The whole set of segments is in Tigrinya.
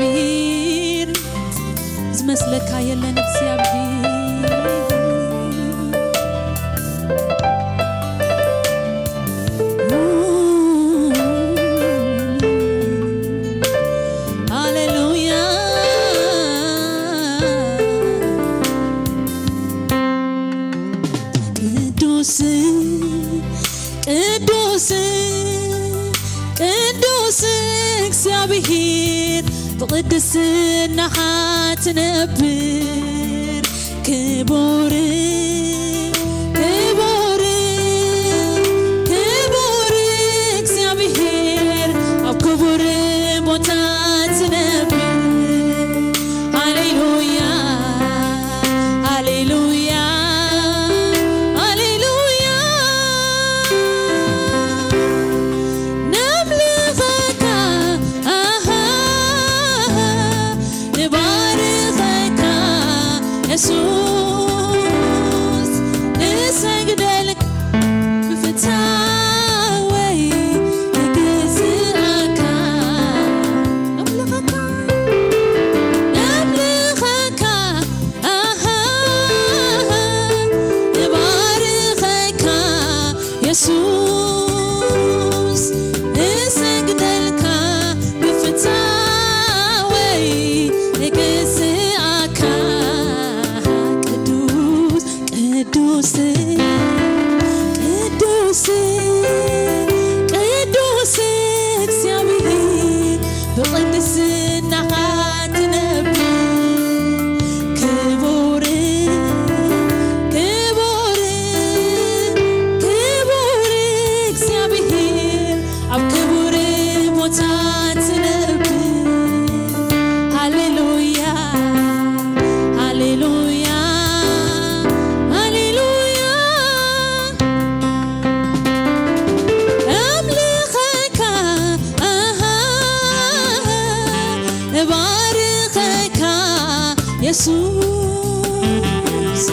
እግዚኣብሔር ዝመስለካ የለን እግዚኣብሔር። ሃሌሉያ። ቅዱስ ቅዱስ ቅዱስ እግዚኣብሔር ብቕድስናኻ ትነብር። ክቡር ክቡር ክቡር እግዚኣብሔር ኣብ ክቡር ቦታ ትነብር። ሃሌሉያ ሃሌሉያ ሃሌሉያ። ነምልኸካ ኣሃ ንባርኸካ የሱስ ንሰግደልካ ብፍታወይ ንግዝኣካ። ነምልኸካ ነምልኸካ ኣሃ ንባርኸካ የሱስ ንሰግደልካ ብፍታወይ ንግዝኣካ። ቅዱስ ቅዱስ ቅዱስ ቅዱስ እግዚኣብሔር ብቕድስናኻ ትነብር። ክቡር ክቡር ክቡር እግዚኣብሔር ኣብ ክቡር ቦታ ትነብር። ሃሌሉያ ሃሌሉያ ሃሌሉያ። ኣምልኸካ ኣሃ እባርኸካ የሱስ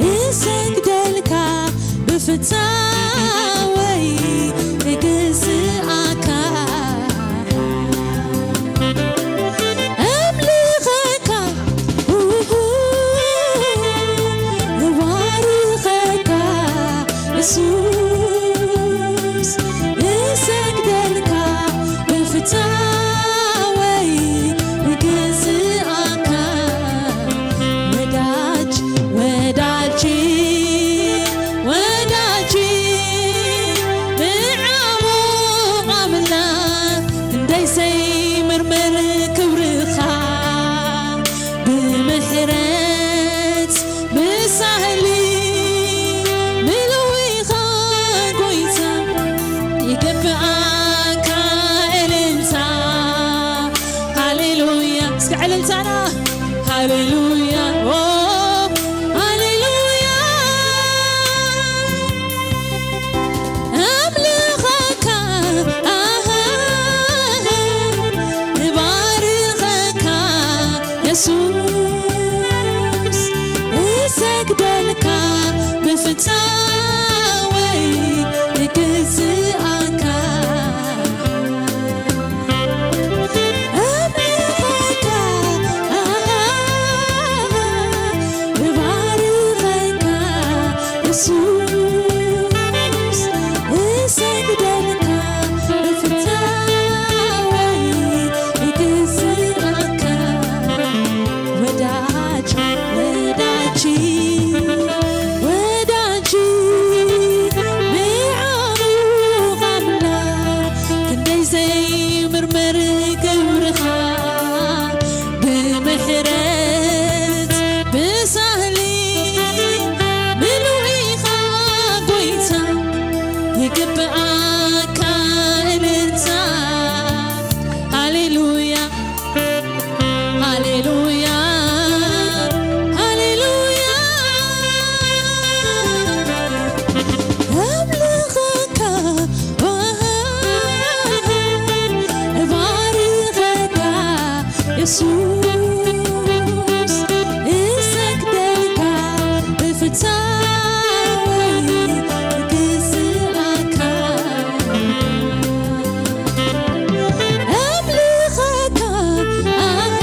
እሰግደልካ ብፍታወይ እግዝኣካ። ኣምልኸካ እባርኸካ የሱስ እሰግደልካ ብፍታወይ እግዝኣካ። ወዳጅ ወዳጅ ወዳጅ ንዓሙ ኣምላኽ ክንደይ ዘይምርምር ክብርኻ። ብምሕረት ብሳህሊ ምልዊኻ ጎይታ ይገብኣካ እልልታ። ሃሌሉያ እስከ ዕልልታና ሃሌሉያ ኦ ሃሌሉያ። ኣምልኸካ ኣሃ እባርኸካ የሱስ እሰግደልካ ብፍታወይ እግዝኣካ። ኣምልኸካ ኣሃ እባርኸካ የሱስ እሰግደልካ ብፍታወይ እግዝኣካ። ወዳጅ ወዳጅ ወዳጅ ብዓሙቕ ኣምላኽ ክንደይ ዘይምርመር ክብርኻ። ብምሕረት ብሳህሊ ምሉእ ኢኻ ጎይታ ይግብኣካ እልልታ። ሃሌሉያ ሃሌሉያ ሃሌሉያ። ኣምልኸካ እባርኸካ የሱስ እሰግደልካ ብፍታወይ እግዝኣካ። ኣምልኸካ ኣሃ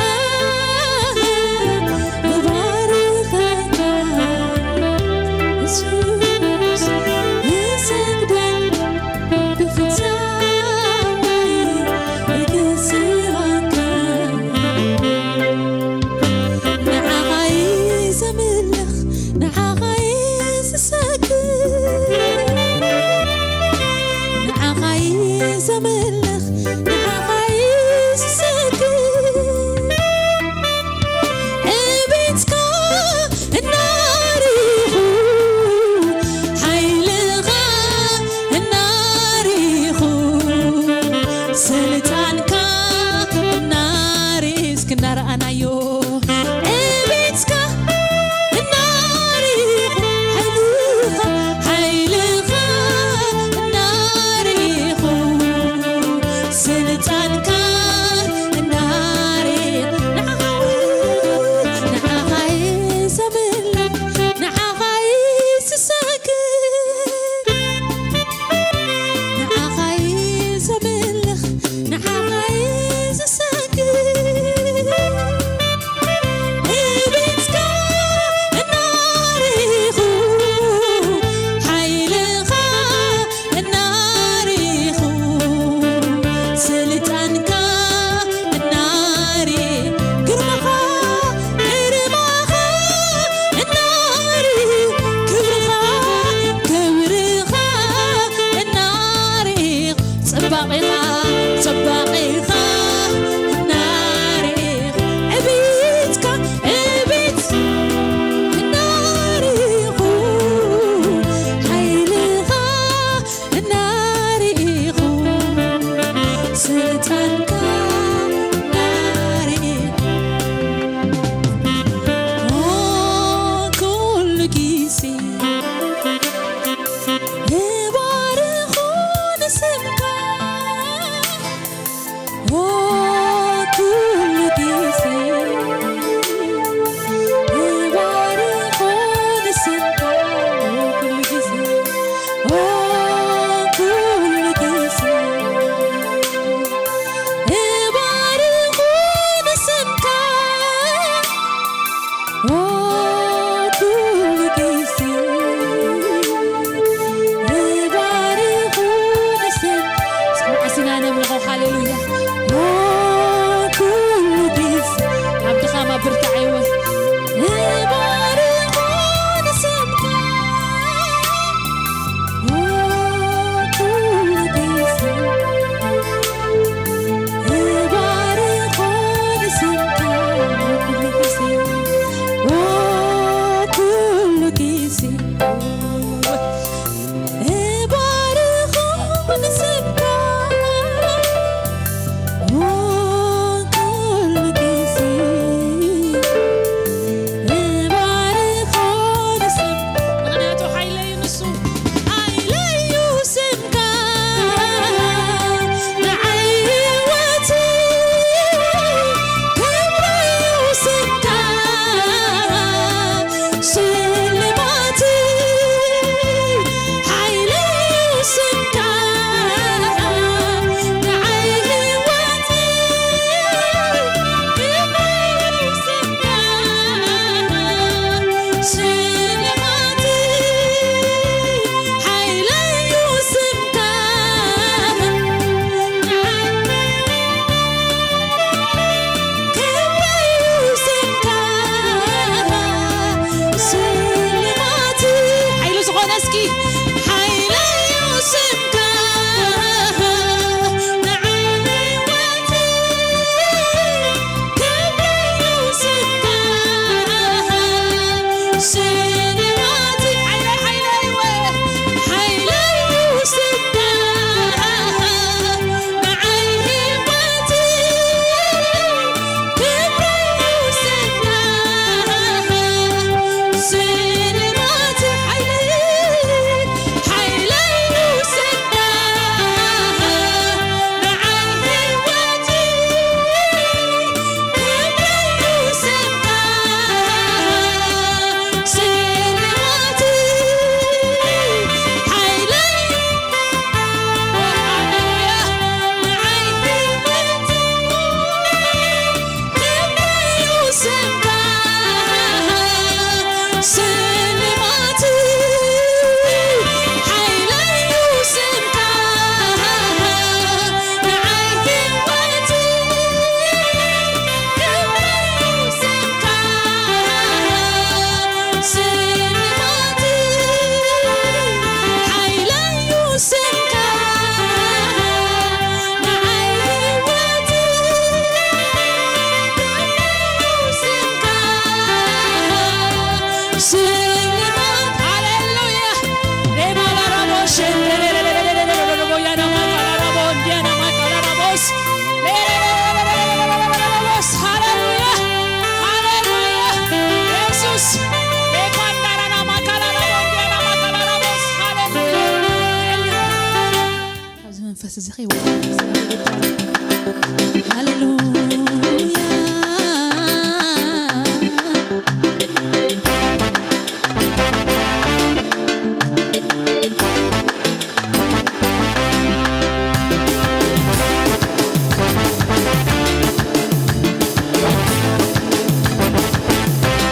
ሃሌሉያ።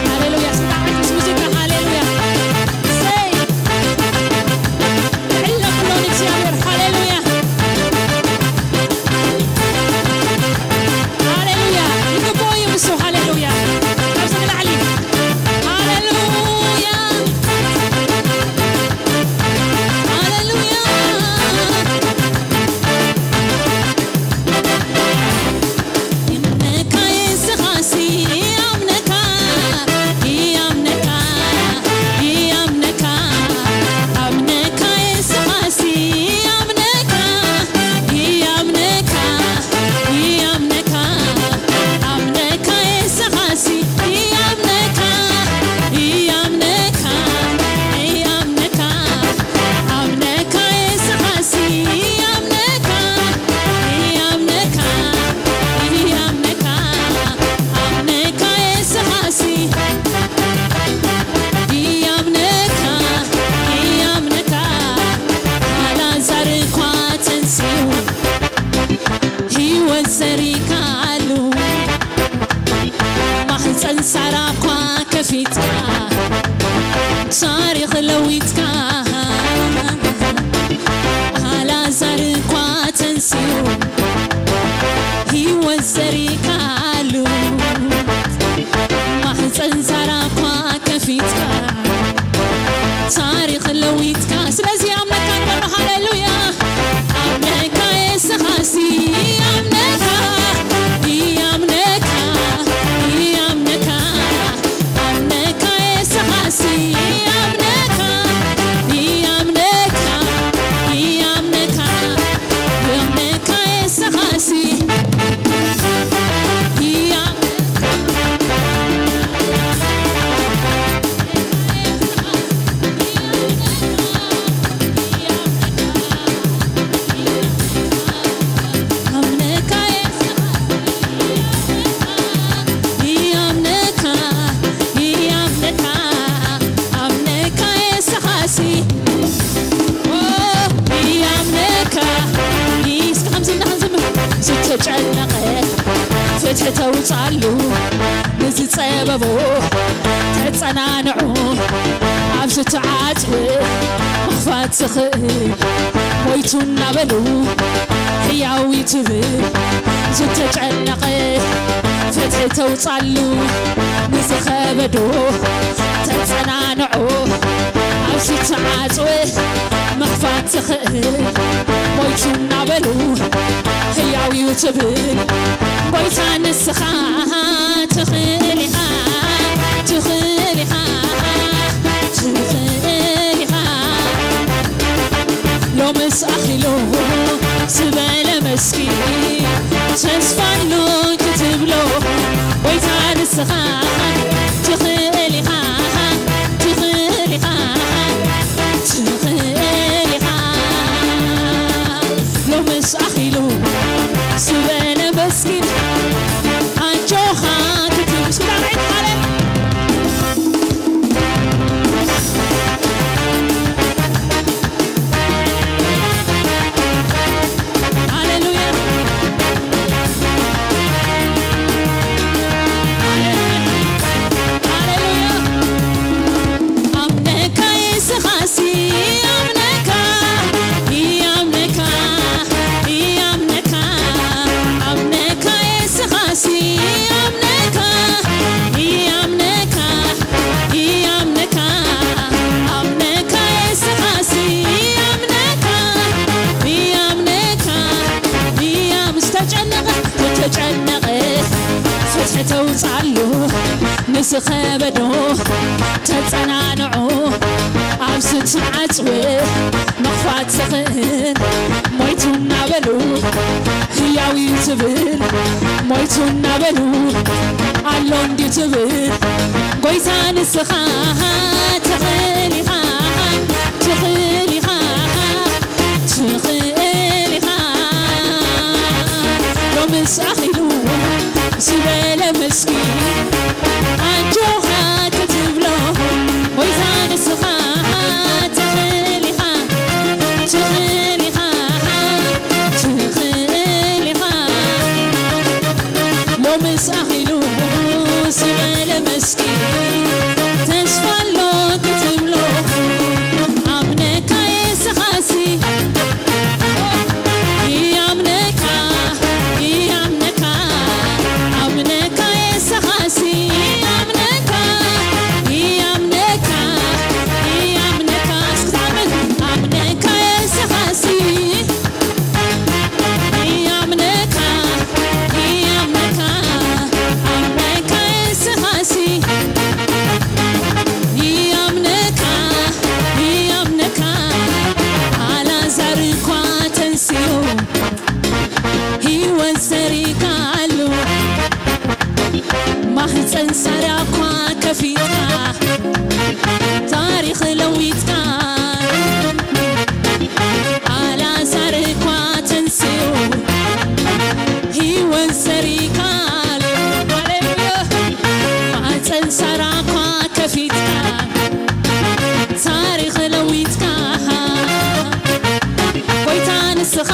ሃሌሉያ። ስምዓ፣ ምስ ሙዚቃ ሃሌሉያ። ሰይ። ዕለፍ ብሎ ንእግዚኣብሔር። ሃሌሉያ። ሃሌሉያ። ይግብኦ እዩ ንሱ። ሃሌሉያ። ካብዚ ንላዕሊ። ሃሌሉያ። ሃሌሉያ። ይኣምነካ የስኻሲ፣ ይኣምነካ፣ ይኣምነካ፣ ይኣምነካ፣ ኣምነካ የስኻሲ፣ ይኣምነካ፣ ይኣምነካ፣ ይኣምነካ፣ ኣምነካ የስኻሲ፣ ይኣምነካ፣ ይኣምነካ፣ ይኣምነካ፣ ኣምነካ የስኻሲ፣ ይኣምነካ፣ ይኣምነካ፣ ይኣምነካ፣ ኣምነካ የስኻሲ፣ ይኣምነካ፣ ይኣምነካ፣ ኣላዛር እኳ ተንሲኡ፣ ህይወት ዘሪካሉ፣ ማህፀን ሳራ እኳ ከፊትካ፣ ታሪኽ ለዊጥካ፣ ኣላዛር እኳ ተንሲኡ፣ ህይወት ዘሪካሉ፣ ማህፀን ሳራ እኳ ከፊትካ፣ ታሪኽ ለዊጥካ። ስለዚ ኣምነካ ንበሎ። ሃሌሉያ። ኣምነካ የስኻሲ፣ ኣምነካ፣ ኣምነካ፣ ኣምነካ፣ ኣምነካ የስኻሲ፣ ኣምነካ፣ ኣምነካ፣ ኣምነካ፣ ኣምነካ የስኻሲ፣ ኣምነካ ዝተጨነቐ ፍትሒ ተውፃሉ፣ ንዝፀበቦ ተፀናንዑ፣ ኣብ ዝተዓፅወ ምኽፋት ዝኽእል ሞይቱ እናበሉ ሕያው እዩ ትብል። ዝተጨነቐ ፍትሒ ተውፃሉ፣ ንዝኸበዶ ተፀናንዑ፣ ኣብ ዝተዓፅወ ምኽፋት ትኽእል፣ ሞይቱ እናበሉ ህያው እዩ ትብል። ጎይታ ንስኻ ትኽእል ኢኻ፣ ትኽእል ኢኻ፣ ትኽእል ኢኻ። ሎምስ ኣኺሉ ዝበለ መስኪን ተስፋ ኣሎ ክትብሎ፣ ጎይታ ንስኻ ትኽእል ኢኻ፣ ትኽእል ኢኻ፣ ትኽእል ኢኻ። ሎምስ ኣኺሉ ዝበለ መስኪን ኣጆኻ ክትብል ስዳመዒት ማለት ሃሌሉያ። ሃሌሉያ። ኣምነካ የስኻሲ፣ ኣምነካ፣ ኣምነካ፣ ኣምነካ፣ ኣምነካ የስኻሲ፣ ኣምነካ፣ ኣምነካ፣ ኣምነካ፣ ኣምነካ የስኻሲ፣ ኣምነካ፣ ኣምነካ፣ ኣም-፣ ዝተጨነቐ፣ ዝተጨነቐ ፍትሒ ተውፃሉ፣ ንዝኸበዶ ተፀናንዑ፣ ኣብ ዝተዓፅወ ምኽፋት ዝኽእል፣ ሞይቱ እናበሉ ህያው እዩ ትብል፣ ሞይቱ እናበሉ ኣሎ እንዲ ትብል፣ ጎይታ ንስኻ ትኽእል ኢኻ፣ ትኽእል ኢኻ፣ ትኽእል ኢኻ። ኣኺሉ ዝበለ መስኪን ኣጆኻ ክትብሎ፣ ጎይታ ንስኻ ትኽእል ኢኻ፣ ትኽእል ኢኻ፣ ትኽእል ኢኻ። ሎምስ ኣኺሉ ዝበለ መስኪን ተስፋ ኣሎ ክትብሎ፣ ኣምነካ የስኻሲ ይኣምነካ፣ ይኣምነካ፣ ኣምነካ የስኻሲ ይኣምነካ፣ ይኣምነካ፣ ይኣምነካ። እስኪ ተኣምን። ኣምነካ የስኻሲ ይኣምነካ፣ ይኣምነካ፣ ኣምነካ የስኻሲ ይኣምነካ፣ ይኣምነካ። ኣላዛር እኳ ተንሲኡ ህይወት ዘሪእካሉ፣ ማህፀን ሳራ እኳ ከፊትካ ታሪኽ ለዊጥካ። ኣላዛር እኳ ተንሲኡ ህይወት ዘሪእካሉ፣ ሃሌሉያ። ማህፀን ሳራ እኳ ከፊትካ ታሪኽ ለዊጥካ። ጎይታ ንስኻ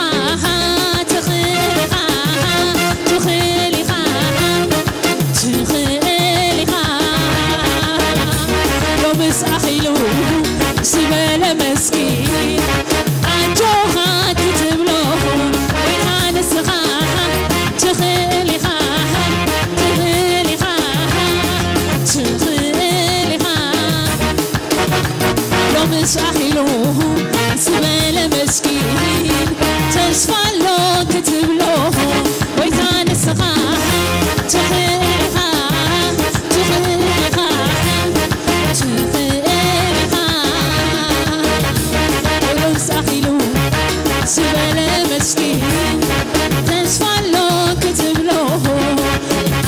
ትኽእል ኢኻ፣ ትኽእል ኢኻ፣ ትኽእል ኢኻ። ሎምስ ኣኺሉ ዝበለ መስኪን ኣጆኻ ክትብሎ፣ ጎይታ ንስኻ ትኽእል ኢኻ፣ ትኽእል ኢኻ፣ ትኽእል ኢኻ። ሎምስ ኣኺሉ ዝበለ መስኪን ተስፋ ኣሎ ክትብሎ፣ ጎይታ ንስኻ ትኽእል ኢኻ፣ ትኽእል ኢኻ፣ ትኽእል ኢኻ። ሎምስ ኣኺሉ ዝበለ መስኪን ተስፋ ኣሎ ክትብሎ፣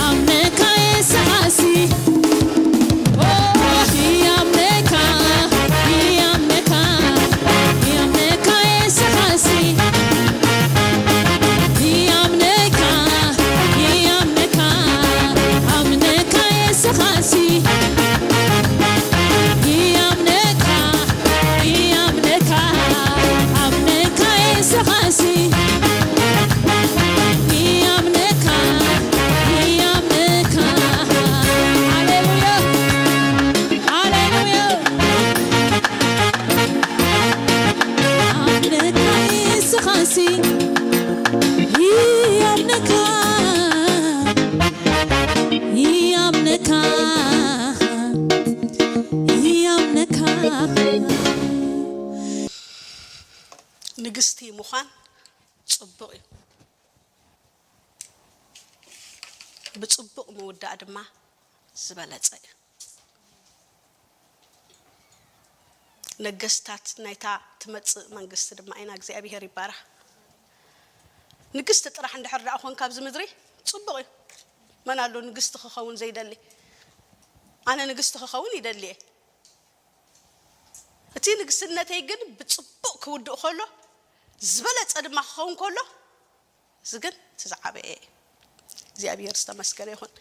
ኣምነካ የስኻሲ ሃሌሉያ። ሃሌሉያ። ኣምነካ ንስኻሲ ይኣምነካ፣ ይኣምነካ፣ ይኣምነካ። ንግስቲ ምዃን ጽቡቕ እዩ። ብጽቡቕ ምውዳእ ድማ ዝበለጸ እዩ። ነገስታት ናይታ ትመጽእ መንግስቲ ድማ ኢና። እግዚኣብሄር ይባረኽ። ንግስቲ ጥራሕ እንድሕር ደኣ ኮንካ ኣብዚ ምድሪ ጽቡቕ እዩ። መን ኣሎ ንግስቲ ክኸውን ዘይደሊ? ኣነ ንግስቲ ክኸውን ይደሊ እየ። እቲ ንግስነተይ ግን ብጽቡቕ ክውድእ ከሎ፣ ዝበለጸ ድማ ክኸውን ከሎ፣ እዚ ግን እቲ ዝዓበየ እዩ። እግዚኣብሔር ዝተመስገነ ይኹን።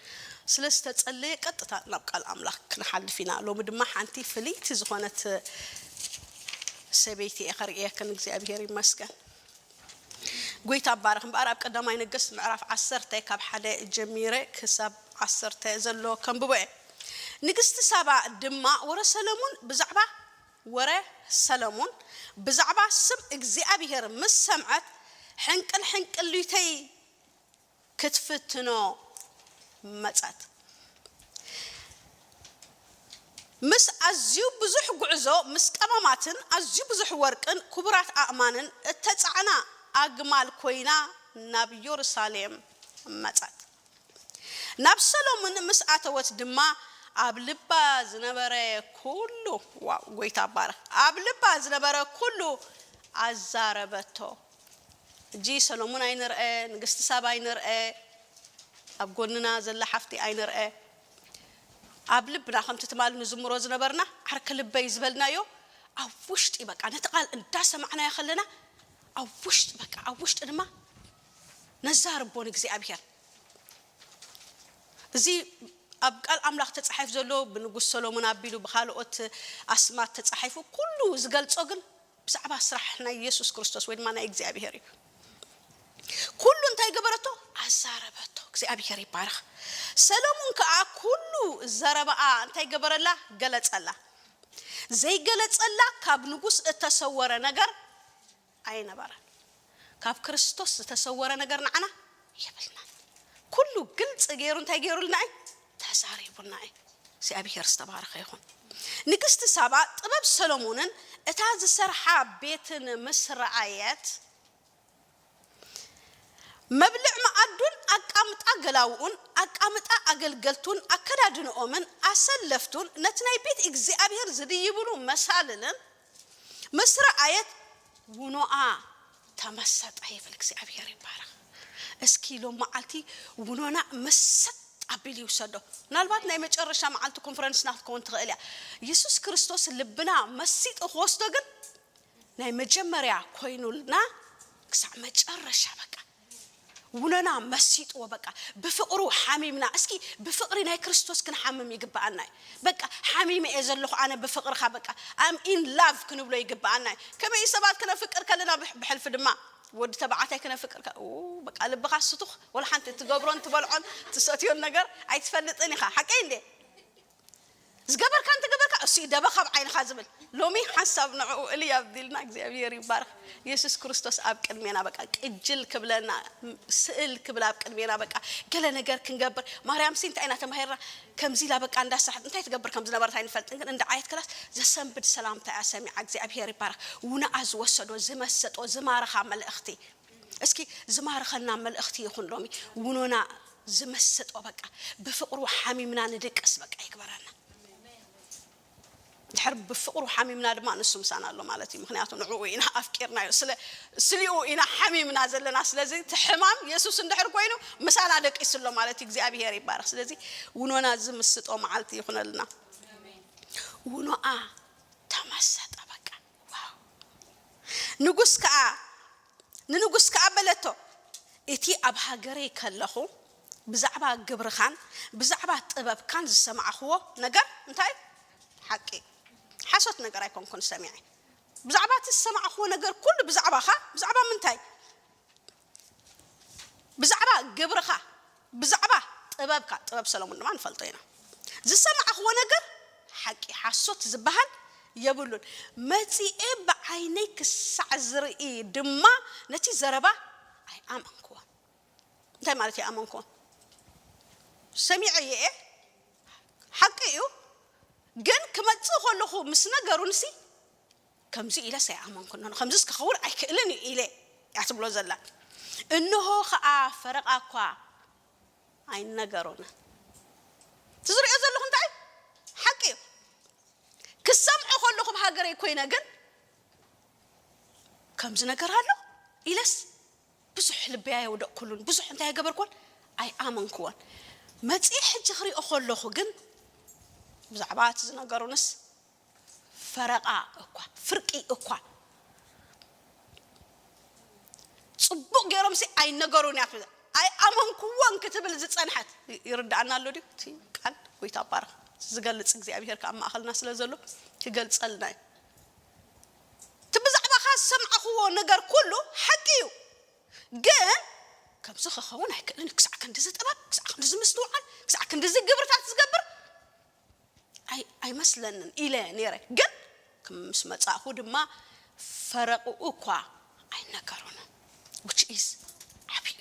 ስለ ዝተጸለየ ቀጥታ ናብ ቃል ኣምላኽ ክንሓልፍ ኢና። ሎሚ ድማ ሓንቲ ፍልይቲ ዝኾነት ሰበይቲ እየ ከርእየክን። እግዚኣብሔር ይመስገን። ጎይታ ባረኽ። እምበኣር ኣብ ቀዳማይ ነገስት ምዕራፍ ዓሰርተ ካብ ሓደ ጀሚረ ክሳብ ዓሰርተ ዘሎ ከንብቦ እየ። ንግስቲ ሳባ ድማ ወረ ሰለሙን ብዛዕባ፣ ወረ ሰለሙን ብዛዕባ ስም እግዚኣብሔር ምስ ሰምዐት፣ ሕንቅል ሕንቅሊተይ ክትፍትኖ መጸት። ምስ ኣዝዩ ብዙሕ ጉዕዞ፣ ምስ ቀመማትን ኣዝዩ ብዙሕ ወርቅን ክቡራት ኣእማንን እተጻዕና ኣግማል ኮይና ናብ የሩሳሌም መጸት። ናብ ሰሎሞን ምስ ኣተወት ድማ ኣብ ልባ ዝነበረ ኩሉ፣ ዋው፣ ጎይታ ባረኽ፣ ኣብ ልባ ዝነበረ ኩሉ ኣዛረበቶ። እጂ ሰሎሞን ኣይንርአ፣ ንግስቲ ሳባ ኣይንርአ፣ ኣብ ጎንና ዘላ ሓፍቲ ኣይንርአ። ኣብ ልብና ከምቲ ትማል ንዝምሮ ዝነበርና ዓርከ ልበይ ዝበልናዮ ኣብ ውሽጢ በቃ ነቲ ቃል እንዳሰማዕናዮ ከለና ኣብ ውሽጢ በቃ ኣብ ውሽጢ ድማ ነዛርቦ ንእግዚኣብሔር። እዚ ኣብ ቃል ኣምላኽ ተጻሒፉ ዘሎ ብንጉስ ሰሎሞን ኣቢሉ ብኻልኦት ኣስማት ተጻሒፉ ኩሉ ዝገልጾ ግን ብዛዕባ ስራሕ ናይ ኢየሱስ ክርስቶስ ወይ ድማ ናይ እግዚኣብሔር እዩ። ኩሉ እንታይ ገበረቶ? ኣዛረበቶ። እግዚኣብሔር ይባረኽ። ሰሎሞን ከዓ ኩሉ ዘረባኣ እንታይ ገበረላ? ገለጸላ። ዘይገለጸላ ካብ ንጉስ እተሰወረ ነገር ኣይነበረን። ካብ ክርስቶስ ዝተሰወረ ነገር ንዓና የብልናን። ኩሉ ግልጽ ገይሩ እንታይ ገይሩልና እዩ? ተዛሪቡና እዩ። እግዚኣብሔር ዝተባረኸ ይኹን። ንግስቲ ሳባ ጥበብ ሰሎሞንን እታ ዝሰርሓ ቤትን ምስ ረኣየት፣ መብልዕ መኣዱን ኣቃምጣ ገላውኡን ኣቃምጣ ኣገልገልቱን ኣከዳድንኦምን ኣሰለፍቱን ነቲ ናይ ቤት እግዚኣብሔር ዝድይብሉ መሳልልን ምስ ረኣየት ውኖኣ ተመሰጠ ይብል። እግዚኣብሔር ይባረኽ። እስኪ ሎም መዓልቲ ውኖና መሰጥ ኣቢሉ ይውሰዶ። ምናልባት ናይ መጨረሻ መዓልቲ ኮንፈረንስና ክትከውን ትኽእል እያ። ኢየሱስ ክርስቶስ ልብና መሲጡ ክወስዶ ግን ናይ መጀመርያ ኮይኑልና ክሳዕ መጨረሻ በቃ ውነና መሲጥዎ በቃ ብፍቕሩ ሓሚምና። እስኪ ብፍቕሪ ናይ ክርስቶስ ክንሓምም ይግብኣና እዩ። በቃ ሓሚመ እየ ዘለኹ ኣነ ብፍቕርኻ በቃ I'm in love ክንብሎ ይግብኣና እዩ። ከመይ ሰባት ክነፍቅር ከለና ብሕ- ብሕልፊ ድማ ወዲ ተባዕታይ ክነፍቅር ከ- ኡ፣ በቃ ልብኻ ስቱኽ ወላ ሓንቲ ትገብሮን ትበልዖን ትሰትዮን ነገር ኣይትፈልጥን ኢኻ። ሓቀይ እንዴ? ዝገበርካ እንተገበርካ እሱ ደበኻ ኣብ ዓይንኻ ዝብል ሎሚ ሓንሳብ ንዕኡ እልይ ኣብዚልና እግዚኣብሔር ይባረኽ። ኢየሱስ ክርስቶስ ኣብ ቅድሜና በቃ ቅጅል ክብለና ስእል ክብል ኣብ ቅድሜና በቃ ገለ ነገር ክንገብር ማርያም ሲ እንታይ ኢና ተማሂርና ከምዚ ኢላ በቃ እንዳሳሐት እንታይ ትገብር ከም ዝነበረት ኣይንፈልጥን ግን እንዳ ዓየት ከላስ ዘሰንብድ ሰላምታ እያ ሰሚዓ እግዚኣብሔር ይባረኽ። ውነኣ ዝወሰዶ ዝመሰጦ ዝማረኻ መልእኽቲ እስኪ ዝማርኸና መልእኽቲ ይኹን ሎሚ ውኖና ዝመሰጦ በቃ ብፍቕሩ ሓሚምና ንድቅስ በቃ ይግበረና። ድሕር ብፍቕሩ ሓሚምና ድማ ንሱ ምሳና ኣሎ ማለት እዩ። ምክንያቱ ንዕኡ ኢና ኣፍቂርናዮ፣ ስለ ስሊኡ ኢና ሓሚምና ዘለና። ስለዚ እቲ ሕማም የሱስ እንድሕር ኮይኑ ምሳና ደቂሱ ኣሎ ማለት እዩ። እግዚኣብሔር ይባረኽ። ስለዚ ውኖና ዝምስጦ መዓልቲ ይኹነልና። ውኖኣ ተመሰጠ በቃ። ዋው። ንጉስ ከዓ ንንጉስ ከዓ በለቶ፣ እቲ ኣብ ሃገረይ ከለኹ ብዛዕባ ግብርኻን ብዛዕባ ጥበብካን ዝሰማዕኽዎ ነገር እንታይ ሓቂ ሓሶት ነገር ኣይኮንኩን ሰሚዐ። ብዛዕባ እቲ ዝሰማዕኽዎ ነገር ኩሉ ብዛዕባኻ ብዛዕባ ምንታይ ብዛዕባ ግብርኻ ብዛዕባ ጥበብካ ጥበብ ሰሎሞን ድማ ንፈልጦ ኢና ዝሰማዕኽዎ ነገር ሓቂ ሓሶት ዝበሃል የብሉን። መፂኤ ብዓይነይ ክሳዕ ዝርኢ ድማ ነቲ ዘረባ ኣይኣመንክዎን። እንታይ ማለት ኣይኣመንክዎን? ሰሚዐ እየ፣ ሓቂ እዩ። ግን ክመፅእ ከለኹ ምስ ነገሩንሲ ከምዚ ኢለስ ኣይኣመንኩን፣ ከምዚስ ክኸውን ኣይክእልን እዩ ኢለ እያ ትብሎ ዘላ። እንሆ ከዓ ፈረቓ እኳ ኣይነገሩን። ትዝሪኦ ዘለኹ እንታይ ሓቂ እዩ። ክሰምዖ ከለኹ ብሃገረይ ኮይነ ግን ከምዚ ነገር ኣሎ ኢለስ ብዙሕ ልበይ ኣየውደቕኩሉን ብዙሕ እንታይ ኣይገበርኩን ኣይኣመንክዎን። መፅእ ሕጂ ክሪኦ ከለኹ ግን ብዛዕባ እቲ ዝነገሩንስ ፈረቓ እኳ ፍርቂ እኳ ፅቡቕ ገይሮምሲ ኣይነገሩን እያ ኣይኣመንክዎን ክትብል ዝፀንሐት ይርዳኣና ኣሎ ድዩ እቲ ቃል ጎይታ ኣባርኽ ዝገልፅ እግዚኣብሔር ከኣ ማእኸልና ስለ ዘሎ ክገልፀልና እዩ። እቲ ብዛዕባኻ ዝሰማዕኽዎ ነገር ኩሉ ሓቂ እዩ። ግን ከምዚ ክኸውን ኣይክእልን ክሳዕ ክንድዚ ጥበብ ክሳዕ ክንድዚ ምስትውዓል ክሳዕ ክንድዚ ግብርታት ዝገብር ኣይመስለንን ኢለ ነይረ። ግን ምስ መጻእኹ ድማ ፈረቕኡ እኳ ኣይነገሩን። Which is ዓብዩ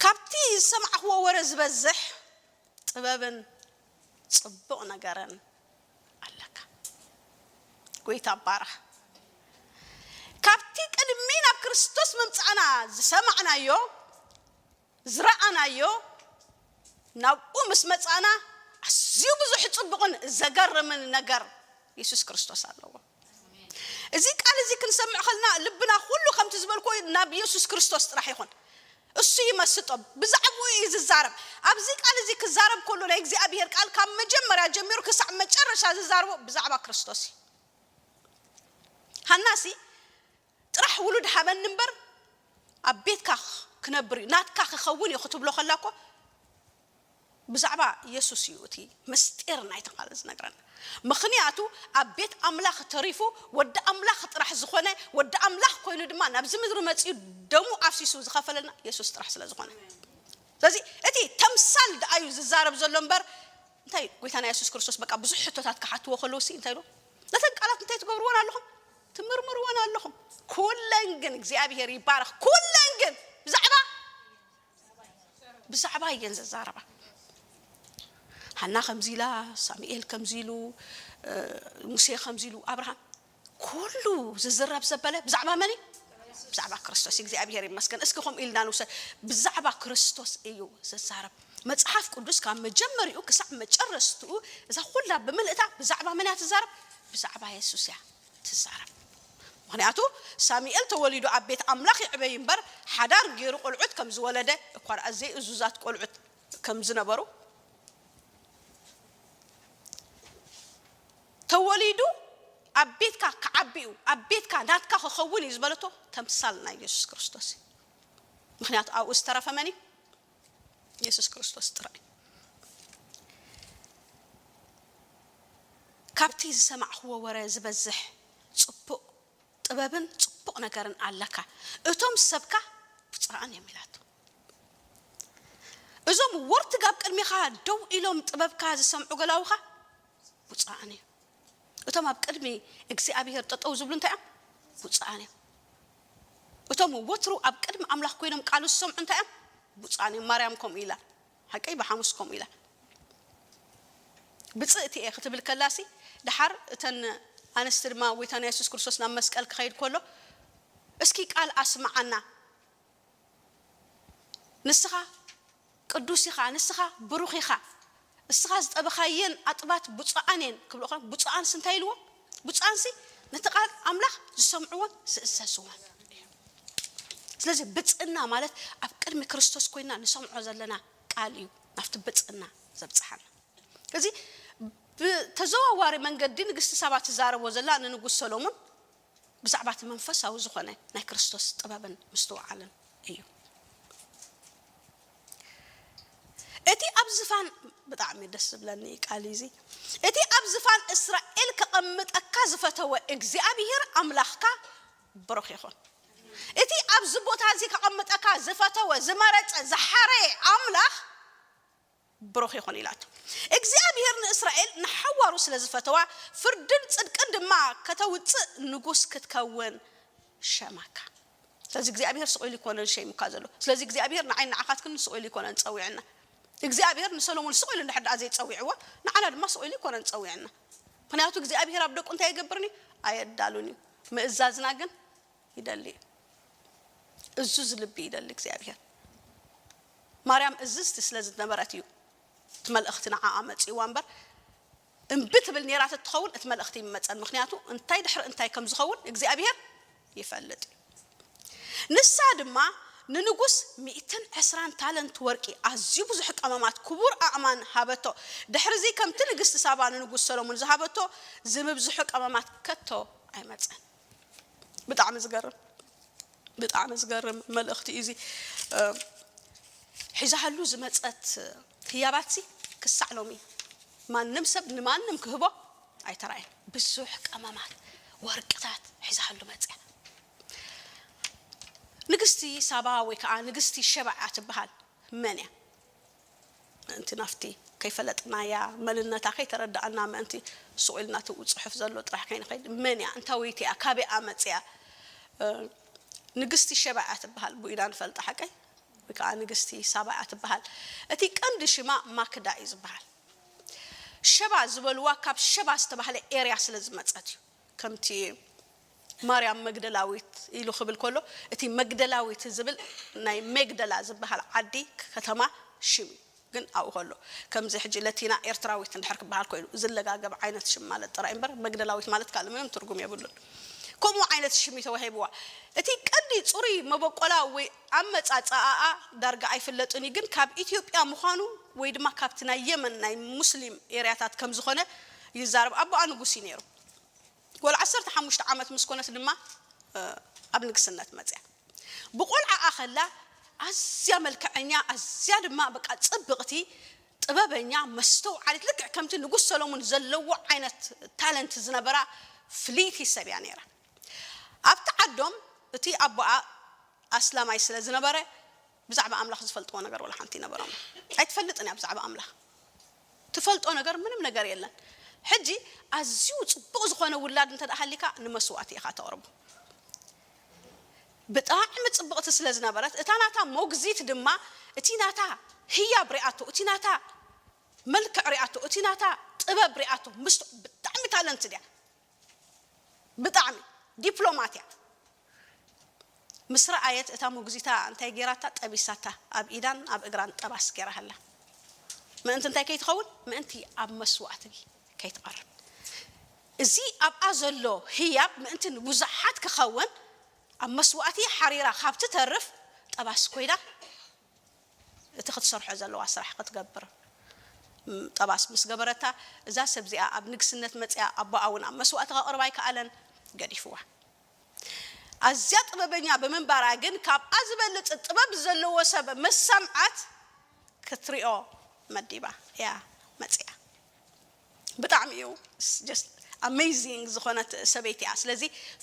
ካብቲ ዝሰማዕኽዎ ወረ ዝበዝሕ ጥበብን ጽቡቕ ነገርን ኣለካ። ጎይታ ኣባርኽ። ካብቲ ቅድሚ ናብ ክርስቶስ ምምጻእና ዝሰማዕናዮ ዝረኣናዮ ናብኡ ምስ መጻእና ኣዝዩ ብዙሕ ጽቡቕን ዘገርምን ነገር የሱስ ክርስቶስ ኣለዎ። እዚ ቃል እዚ ክንሰምዕ ከልና ልብና ኩሉ ከምቲ ዝበልኮ ናብ የሱስ ክርስቶስ ጥራሕ ይኹን። እሱ ይመስጦ። ብዛዕባኡ እዩ ዝዛረብ። ኣብዚ ቃል እዚ ክዛረብ ከሎ ናይ እግዚኣብሔር ቃል ካብ መጀመርያ ጀሚሩ ክሳዕ መጨረሻ ዝዛረቦ ብዛዕባ ክርስቶስ እዩ። ሃናሲ ጥራሕ ውሉድ ሃበኒ እምበር ኣብ ቤትካ ክነብር እዩ፣ ናትካ ክኸውን እዩ ክትብሎ ከላ እኮ ብዛዕባ ኢየሱስ እዩ እቲ ምስጢር ናይቲ ቃል ዝነግረና። ምኽንያቱ ኣብ ቤት ኣምላኽ ተሪፉ ወዲ ኣምላኽ ጥራሕ ዝኾነ፣ ወዲ ኣምላኽ ኮይኑ ድማ ናብዚ ምድሪ መጺኡ ደሙ ኣፍሲሱ ዝኸፈለልና ኢየሱስ ጥራሕ ስለ ዝኾነ። ስለዚ እቲ ተምሳል ደኣ እዩ ዝዛረብ ዘሎ እምበር እንታይ ጎይታና የሱስ ክርስቶስ በቃ ብዙሕ ሕቶታት ክሓትዎ ከለዉ ሲ እንታይ ኢሉ? ነተን ቃላት እንታይ ትገብርወን ኣለኹም? ትምርምርወን ኣለኹም። ኩለን ግን እግዚኣብሔር ይባረኽ። ኩለን ግን ብዛዕባ ብዛዕባ እየን ዘዛረባ። ሃና ከምዚ ኢላ፣ ሳሙኤል ከምዚ ኢሉ፣ ሙሴ ከምዚ ኢሉ፣ ኣብርሃም ኩሉ ዝዝረብ ዘበለ ብዛዕባ መን እዩ? ብዛዕባ ክርስቶስ። እግዚኣብሔር ይመስገን። እስኪ ከምኡ ኢልና ንውሰድ። ብዛዕባ ክርስቶስ እዩ ዝዛረብ። መጽሓፍ ቅዱስ ካብ መጀመሪኡ ክሳዕ መጨረስትኡ እዛ ኩላ ብምልእታ ብዛዕባ መን እያ ትዛረብ? ብዛዕባ የሱስ እያ ትዛረብ። ምኽንያቱ ሳሙኤል ተወሊዱ ኣብ ቤት ኣምላኽ ይዕበይ እምበር ሓዳር ገይሩ ቆልዑት ከም ዝወለደ እኳ ደኣ ዘይእዙዛት ቆልዑት ከም ዝነበሩ ተወሊዱ ኣብ ቤትካ ክዓቢ እዩ፣ ኣብ ቤትካ ናትካ ክኸውን እዩ ዝበለቶ ተምሳል ናይ የሱስ ክርስቶስ እዩ። ምኽንያቱ ኣብኡ ዝተረፈ መን እዩ? የሱስ ክርስቶስ ጥራይ። ካብቲ ዝሰማዕኽዎ ወረ ዝበዝሕ ጽቡቕ ጥበብን ጽቡቕ ነገርን ኣለካ፣ እቶም ሰብካ ብፁዓን እዮም ኢላቶ። እዞም ወርትግ ኣብ ቅድሚኻ ደው ኢሎም ጥበብካ ዝሰምዑ ገላውኻ ብፁዓን እዮም። እቶም ኣብ ቅድሚ እግዚኣብሔር ጠጠው ዝብሉ እንታይ እዮም? ብፁዓን እዮም። እቶም ወትሩ ኣብ ቅድሚ ኣምላኽ ኮይኖም ቃሉ ዝሰምዑ እንታይ እዮም? ብፁዓን እዮም። ማርያም ከምኡ ኢላ፣ ሓቀይ ብሓሙስ ከምኡ ኢላ። ብፅእቲ እየ ክትብል ከላሲ፣ ድሓር እተን ኣንስቲ ድማ ጎይታና የሱስ ክርስቶስ ናብ መስቀል ክኸይድ ከሎ እስኪ ቃል ኣስምዓና፣ ንስኻ ቅዱስ ኢኻ፣ ንስኻ ብሩኽ ኢኻ፣ ንስኻ ዝጠበኻየን ኣጥባት ብፁዓን እየን ክብሉ ከ ብፁዓንስ እንታይ ኢልዎ? ብፁዓንሲ ነቲ ቃል ኣምላኽ ዝሰምዕዎን ዝእዘዝዎን። ስለዚ ብፅእና ማለት ኣብ ቅድሚ ክርስቶስ ኮይና ንሰምዖ ዘለና ቃል እዩ ናብቲ ብፅእና ዘብፅሓና። እዚ ብተዘዋዋሪ መንገዲ ንግስቲ ሳባ ትዛረቦ ዘላ ንንጉስ ሰሎሞን ብዛዕባ እቲ መንፈሳዊ ዝኾነ ናይ ክርስቶስ ጥበብን ምስትውዓልን እዩ። እቲ ኣብ ዝፋን፣ ብጣዕሚ ደስ ዝብለኒ ቃል እዚ፣ እቲ ኣብ ዝፋን እስራኤል ከቐምጠካ ዝፈተወ እግዚኣብሔር ኣምላኽካ ብሩኽ ይኹን። እቲ ኣብዚ ቦታ እዚ ከቐምጠካ ዝፈተወ፣ ዝመረጸ፣ ዝሓረየ ኣምላኽ ብሩኽ ይኹን ኢላቶ። እግዚኣብሔር ንእስራኤል ንሓዋሩ ስለ ዝፈተዋ፣ ፍርድን ጽድቅን ድማ ከተውጽእ ንጉስ ክትከውን ሸመካ። ስለዚ እግዚኣብሔር ስቕ ኢሉ ይኮነን ሸይሙካ ዘሎ። ስለዚ እግዚኣብሔር ንዓይ ንዓኻትክን ስቕ ኢሉ ይኮነን ጸዊዕና። እግዚኣብሔር ንሰሎሞን ስቕ ኢሉ እንድሕር ደኣ ዘይጸዊዕዎ፣ ንዓና ድማ ስቕ ኢሉ ይኮነን ጸዊዕና። ምኽንያቱ እግዚኣብሔር ኣብ ደቁ እንታይ ይገብርን እዩ? ኣየዳሉን እዩ። ምእዛዝና ግን ይደሊ እዩ። እዙዝ ልቢ ይደሊ እግዚኣብሔር። ማርያም እዝዝቲ ስለ ዝነበረት እዩ እቲ መልእኽቲ ንዓኣ መጺእዋ እምበር፣ እምቢ ትብል ነይራ ተትኸውን እቲ መልእኽቲ ይመጸን። ምኽንያቱ እንታይ ድሕሪ እንታይ ከም ዝኸውን እግዚኣብሔር ይፈልጥ እዩ። ንሳ ድማ ንንጉስ ሚእትን ዕስራን ታለንት ወርቂ፣ ኣዝዩ ብዙሕ ቀመማት፣ ክቡር ኣእማን ሃበቶ። ድሕርዚ ከምቲ ንግስቲ ሳባ ንንጉስ ሰሎሞን ዝሃበቶ ዝምብዝሑ ቀመማት ከቶ ኣይመጸን። ብጣዕሚ ዝገርም፣ ብጣዕሚ ዝገርም መልእኽቲ እዩ እዚ። እ፣ ሒዛሃሉ ዝመጸት ህያባትሲ ክሳዕ ሎሚ ማንም ሰብ ንማንም ክህቦ ኣይተራእየን። ብዙሕ ቀመማት፣ ወርቅታት ሒዛሃሉ መጽያ። ንግስቲ ሳባ ወይ ከዓ ንግስቲ ሸባ እያ ትበሃል። መን እያ? ምእንቲ ናፍቲ ከይፈለጥናያ፣ መንነታ ከይተረዳእና፣ ምእንቲ ስቕ ኢልና እቲ ጽሑፍ ዘሎ ጥራሕ ከይንኸይድ፣ መን እያ? እንታወይቲ እያ? ካበይ እያ መጽያ? እ፣ ንግስቲ ሸባ እያ ትበሃል። ብኡ ኢና ንፈልጣ ሓቀይ? ወይ ከዓ ንግስቲ ሳባ እያ ትበሃል። እቲ ቀንዲ ሽማ ማክዳ እዩ ዝበሃል። ሸባ ዝበልዋ ካብ ሸባ ዝተባህለ ኤርያ ስለ ዝመጸት እዩ። ከምቲ ማርያም መግደላዊት ኢሉ ክብል ከሎ፣ እቲ መግደላዊት ዝብል ናይ ሜግደላ ዝበሃል ዓዲ፣ ከተማ ሽም እዩ። ግን ኣብኡ ከሎ፣ ከምዚ ሕጂ ለቲና ኤርትራዊት እንድሕር ክበሃል ኮይኑ ዝለጋገብ ዓይነት ሽም ማለት ጥራይ እምበር፣ መግደላዊት ማለት ካልእ ምንም ትርጉም የብሉን። ከምኡ ዓይነት ሽም እዩ ተዋሂብዋ። እቲ ቀንዲ ጽሩይ መበቆላ ወይ ኣመጻጽኣኣ ዳርጋ ኣይፍለጥን እዩ፣ ግን ካብ ኢትዮጵያ ምዃኑ ወይ ድማ ካብቲ ናይ የመን ናይ ሙስሊም ኤርያታት ከም ዝኾነ ይዛረብ። ኣቦኣ ንጉስ እዩ ነይሩ። ወላ ዓሰርተ ሓሙሽተ ዓመት ምስ ኮነት ድማ፣ እ፣ ኣብ ንግስነት መፅያ። ብቆልዓኣ ከላ ኣዝያ መልክዐኛ፣ ኣዝያ ድማ በቃ ፅብቕቲ፣ ጥበበኛ፣ መስተውዓሊት፣ ልክዕ ከምቲ ንጉስ ሰሎሞን ዘለዎ ዓይነት ታለንት ዝነበራ ፍልይቲ ሰብ እያ ነይራ። ኣብቲ ዓዶም እቲ ኣቦኣ ኣስላማይ ስለ ዝነበረ ብዛዕባ ኣምላኽ ዝፈልጥዎ ነገር ወላ ሓንቲ ይነበሮም ኣይትፈልጥን እያ። ብዛዕባ ኣምላኽ ትፈልጦ ነገር ምንም ነገር የለን። ሕጂ ኣዝዩ ጽቡቕ ዝኾነ ውላድ እንተ ደኣ ሃሊካ ንመስዋእቲ ኢኻ ተቕርቦ። ብጣዕሚ ጽብቕቲ ስለ ዝነበረት እታ ናታ ሞግዚት ድማ እቲ ናታ ህያብ ሪኣቶ፣ እቲ ናታ መልክዕ ሪኣቶ፣ እቲ ናታ ጥበብ ሪኣቶ። ምስቶ ብጣዕሚ ታለንት ድያ፣ ብጣዕሚ ዲፕሎማት እያ። ምስ ረኣየት እታ ሞግዚታ እንታይ ጌራታ? ጠቢሳታ፣ ኣብ ኢዳን ኣብ እግራን ጠባስ ጌራሃላ። ምእንቲ እንታይ ከይትኸውን? ምእንቲ ኣብ መስዋእቲ ከይትቐርብ። እዚ ኣብኣ ዘሎ ህያብ ምእንቲ ንብዙሓት ክኸውን ኣብ መስዋእቲ ሓሪራ ካብ ትተርፍ ጠባስ ኮይና እቲ ክትሰርሖ ዘለዋ ስራሕ ክትገብር ም፣ ጠባስ ምስ ገበረታ፣ እዛ ሰብ እዚኣ ኣብ ንግስነት መጽያ ኣቦኣ እውን ኣብ መስዋእቲ ከቕርባ ኣይከኣለን፣ ገዲፍዋ። ኣዝያ ጥበበኛ ብምንባራ ግን ካብኣ ዝበልጽ ጥበብ ዘለዎ ሰብ ምስ ሰምዓት ክትሪኦ መዲባ እያ መጽያ። ብጣዕሚ እዩ just amazing ዝኾነት ሰበይቲ እያ። ስለዚ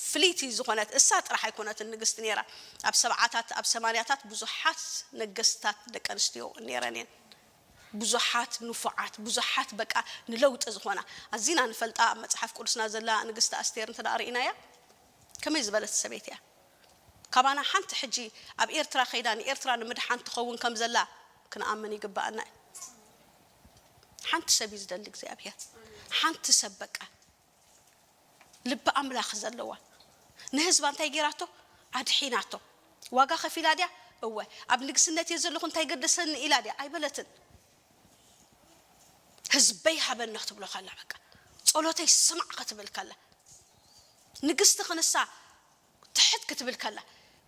ፍልይቲ ዝኾነት እሳ ጥራሕ ኣይኮነትን ንግስቲ ነይራ። ኣብ ሰብዓታት ኣብ ሰማንያታት ብዙሓት ነገስታት ደቂ ኣንስትዮ ነይረን እየን። ብዙሓት ንፉዓት፣ ብዙሓት በቃ ንለውጢ ዝኾና። ኣዚና ንፈልጣ ኣብ መጽሓፍ ቅዱስና ዘላ ንግስቲ ኣስቴር እንተ ደኣ ርኢናያ ከመይ ዝበለት ሰበይቲ እያ። ካባና ሓንቲ ሕጂ ኣብ ኤርትራ ከይዳ ንኤርትራ ንምድሓን ትኸውን ከም ዘላ ክንኣምን ይግብኣና እዩ። ሓንቲ ሰብ እዩ ዝደሊ እግዚኣብሔር። ሓንቲ ሰብ በቃ ልቢ ኣምላኽ ዘለዋ ንህዝባ እንታይ ጌራቶ? ኣድሒናቶ። ዋጋ ከፊላ ድያ? እወ። ኣብ ንግስነት እየ ዘለኹ እንታይ ገደሰኒ ኢላ ድያ? ኣይበለትን። ህዝበይ ሃበኒ ክትብሎ ከላ በቃ ጸሎተይ ስማዕ ክትብል ከላ ንግስቲ ክንሳ ትሕት ክትብል ከላ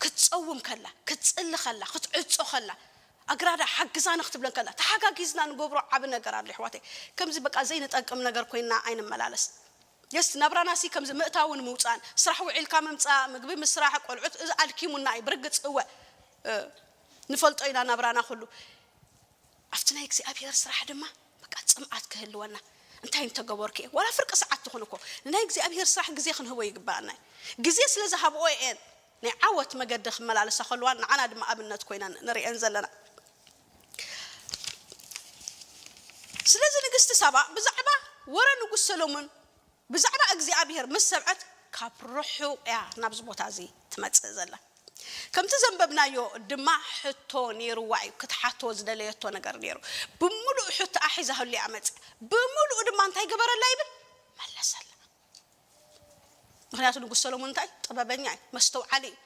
ክትጸውም ከላ ክትጽሊ ከላ ክትዕጾ ከላ ኣግራዳ ሓግዛኒ ክትብለን ከላ ተሓጋጊዝና ንገብሮ ዓቢ ነገር ኣሎ ይሕዋተይ። ከምዚ በቃ ዘይንጠቅም ነገር ኮይንና ኣይንመላለስ። የስ ናብራናሲ ከምዚ ምእታውን ምውፃን ስራሕ ውዒልካ ምምፃእ ምግቢ ምስራሕ ቆልዑት እዚ ኣልኪሙና እዩ ብርግፅ እወ። ንፈልጦ ኢና ናብራና ኩሉ ኣብቲ ናይ እግዚኣብሔር ስራሕ ድማ በቃ ፅምኣት ክህልወና እንታይ እንተገበርክ እየ ዋላ ፍርቂ ሰዓት ትኹን እኮ ንናይ እግዚኣብሔር ስራሕ ግዜ ክንህቦ ይግባኣና እዩ። ግዜ ስለ ዝሃብኦ እየን ናይ ዓወት መገዲ ክመላለሳ ከልዋ ንዓና ድማ ኣብነት ኮይና ንርእየን ዘለና። ስለዚ ንግስቲ ሳባ ብዛዕባ ወረ ንጉስ ሰሎሞን ብዛዕባ እግዚኣብሔር ምስ ሰምዐት ካብ ርሑቕ እያ ናብዚ ቦታ እዚ ትመጽእ ዘላ። ከምቲ ዘንበብናዮ ድማ ሕቶ ነይርዋ እዩ ክትሓቶ ዝደለየቶ ነገር ነይሩ። ብምሉእ ሕቶኣ ሒዛህሉ እያ መጽእ ብምሉኡ ድማ እንታይ ገበረላ ይብል መለሰላ። ምክንያቱ ንጉስ ሰሎሞን እንታይ ጥበበኛ እዩ መስተውዓሊ እዩ።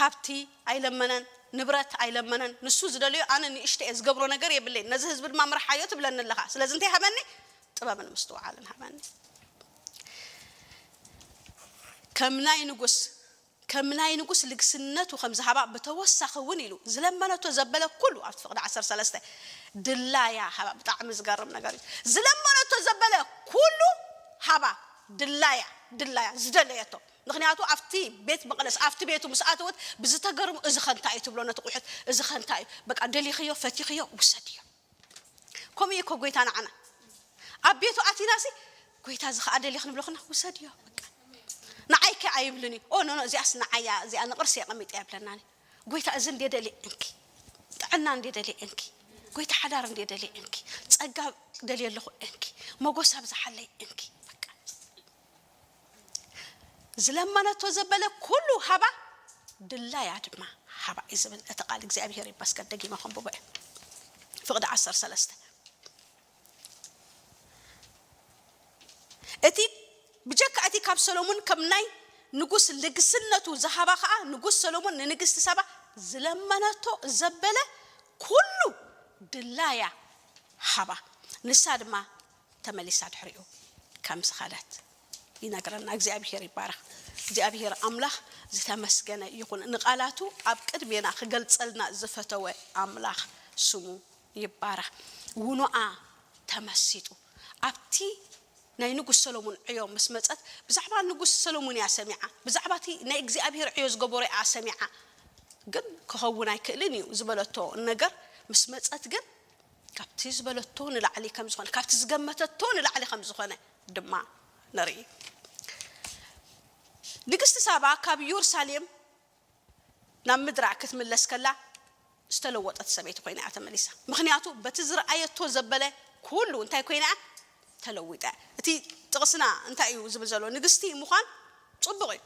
ሃብቲ ኣይለመነን ንብረት ኣይለመነን ንሱ ዝደለዮ ኣነ ንእሽተ እየ ዝገብሮ ነገር የብለይን ነዚ ህዝቢ ድማ ምርሓዮ ትብለኒ ኣለኻ ስለዚ እንታይ ሃበኒ ጥበብን ምስትውዓልን ሃበኒ። ከም ናይ ንጉስ ከም ናይ ንጉስ ልግስነቱ ከም ዝሃባ ብተወሳኺ እውን ኢሉ ዝለመነቶ ዘበለ ኩሉ ኣብቲ ፍቕዲ ዓሰርተ ሰለስተ ድላያ ሃባ ብጣዕሚ ዝገርም ነገር እዩ ዝለመነቶ ዘበለ ኩሉ ሃባ ድላያ ድላያ ዝደለየቶ ምክንያቱ ኣብቲ ቤት መቕደስ ኣብቲ ቤቱ ምስ ኣተወት ብዝተገርሙ እዚ ኸንታ እዩ ትብሎ ነቲ ቁሑት እዚ ኸንታ እዩ በቃ ደሊኽዮ ፈቲኽዮ ውሰድዮ። ከምኡ እዩ እኮ ጎይታ ንዓና ኣብ ቤቱ ኣቲናሲ ጎይታ እዚ ከዓ ደልየ ክንብሎ ክና ውሰድዮ በቃ ንዓይከ ኣይብልን እዩ ኦ ኖኖ እዚኣስ ንዓያ እዚኣ ንቕርሲ የቐሚጠ የብለናኒ ጎይታ እዚ እንዴ ደልየ እንኪ ጥዕና እንዴ ደልየ እንኪ ጎይታ ሓዳር እንዴ ደልየ እንኪ ጸጋ ደልየ ኣለኹ እንኪ መጎስ ኣብዝሓለይ እንኪ በቃ ዝለመነቶ ዘበለ ኩሉ ሃባ ድላያ ድማ ሃባ እዩ ዝብል እቲ ቃል እግዚኣብሔር ይመስገን ደጊመ ከንብቦ እየ ፍቕዲ ዓሰርተ ሰለስተ እቲ ብጀካ እቲ ካብ ሰሎሙን ከም ናይ ንጉስ ልግስነቱ ዝሃባ ከዓ ንጉስ ሰሎሙን ንንግስቲ ሳባ ዝለመነቶ ዘበለ ኩሉ ድላያ ሃባ ንሳ ድማ ተመሊሳ ድሕሪኡ ከም ዝኸደት ይነግረና እግዚኣብሔር ይባረኽ እግዚኣብሔር ኣምላኽ ዝተመስገነ ይኹን ንቓላቱ ኣብ ቅድሜና ክገልጸልና ዝፈተወ ኣምላኽ ስሙ ይባረኽ ውኖኣ ተመሲጡ ኣብቲ ናይ ንጉስ ሰሎሞን ዕዮ ምስ መጸት፣ ብዛዕባ ንጉስ ሰሎሞን እያ ሰሚዓ፣ ብዛዕባ እቲ ናይ እግዚኣብሔር ዕዮ ዝገበሮ እያ ሰሚዓ። ግን ክኸውን ኣይክእልን እዩ ዝበለቶ ነገር ምስ መጸት ግን፣ ካብቲ ዝበለቶ ንላዕሊ ከም ዝኾነ፣ ካብቲ ዝገመተቶ ንላዕሊ ከም ዝኾነ ድማ ንርኢ። ንግስቲ ሳባ ካብ ኢየሩሳሌም ናብ ምድራ ክትምለስ ከላ ዝተለወጠት ሰበይቲ ኮይና እያ ተመሊሳ። ምኽንያቱ በቲ ዝረኣየቶ ዘበለ ኩሉ እንታይ ኮይና እያ? ተለዊጣ እያ። እቲ ጥቕስና እንታይ እዩ ዝብል ዘሎ? ንግስቲ ምዃን ጽቡቕ እዩ።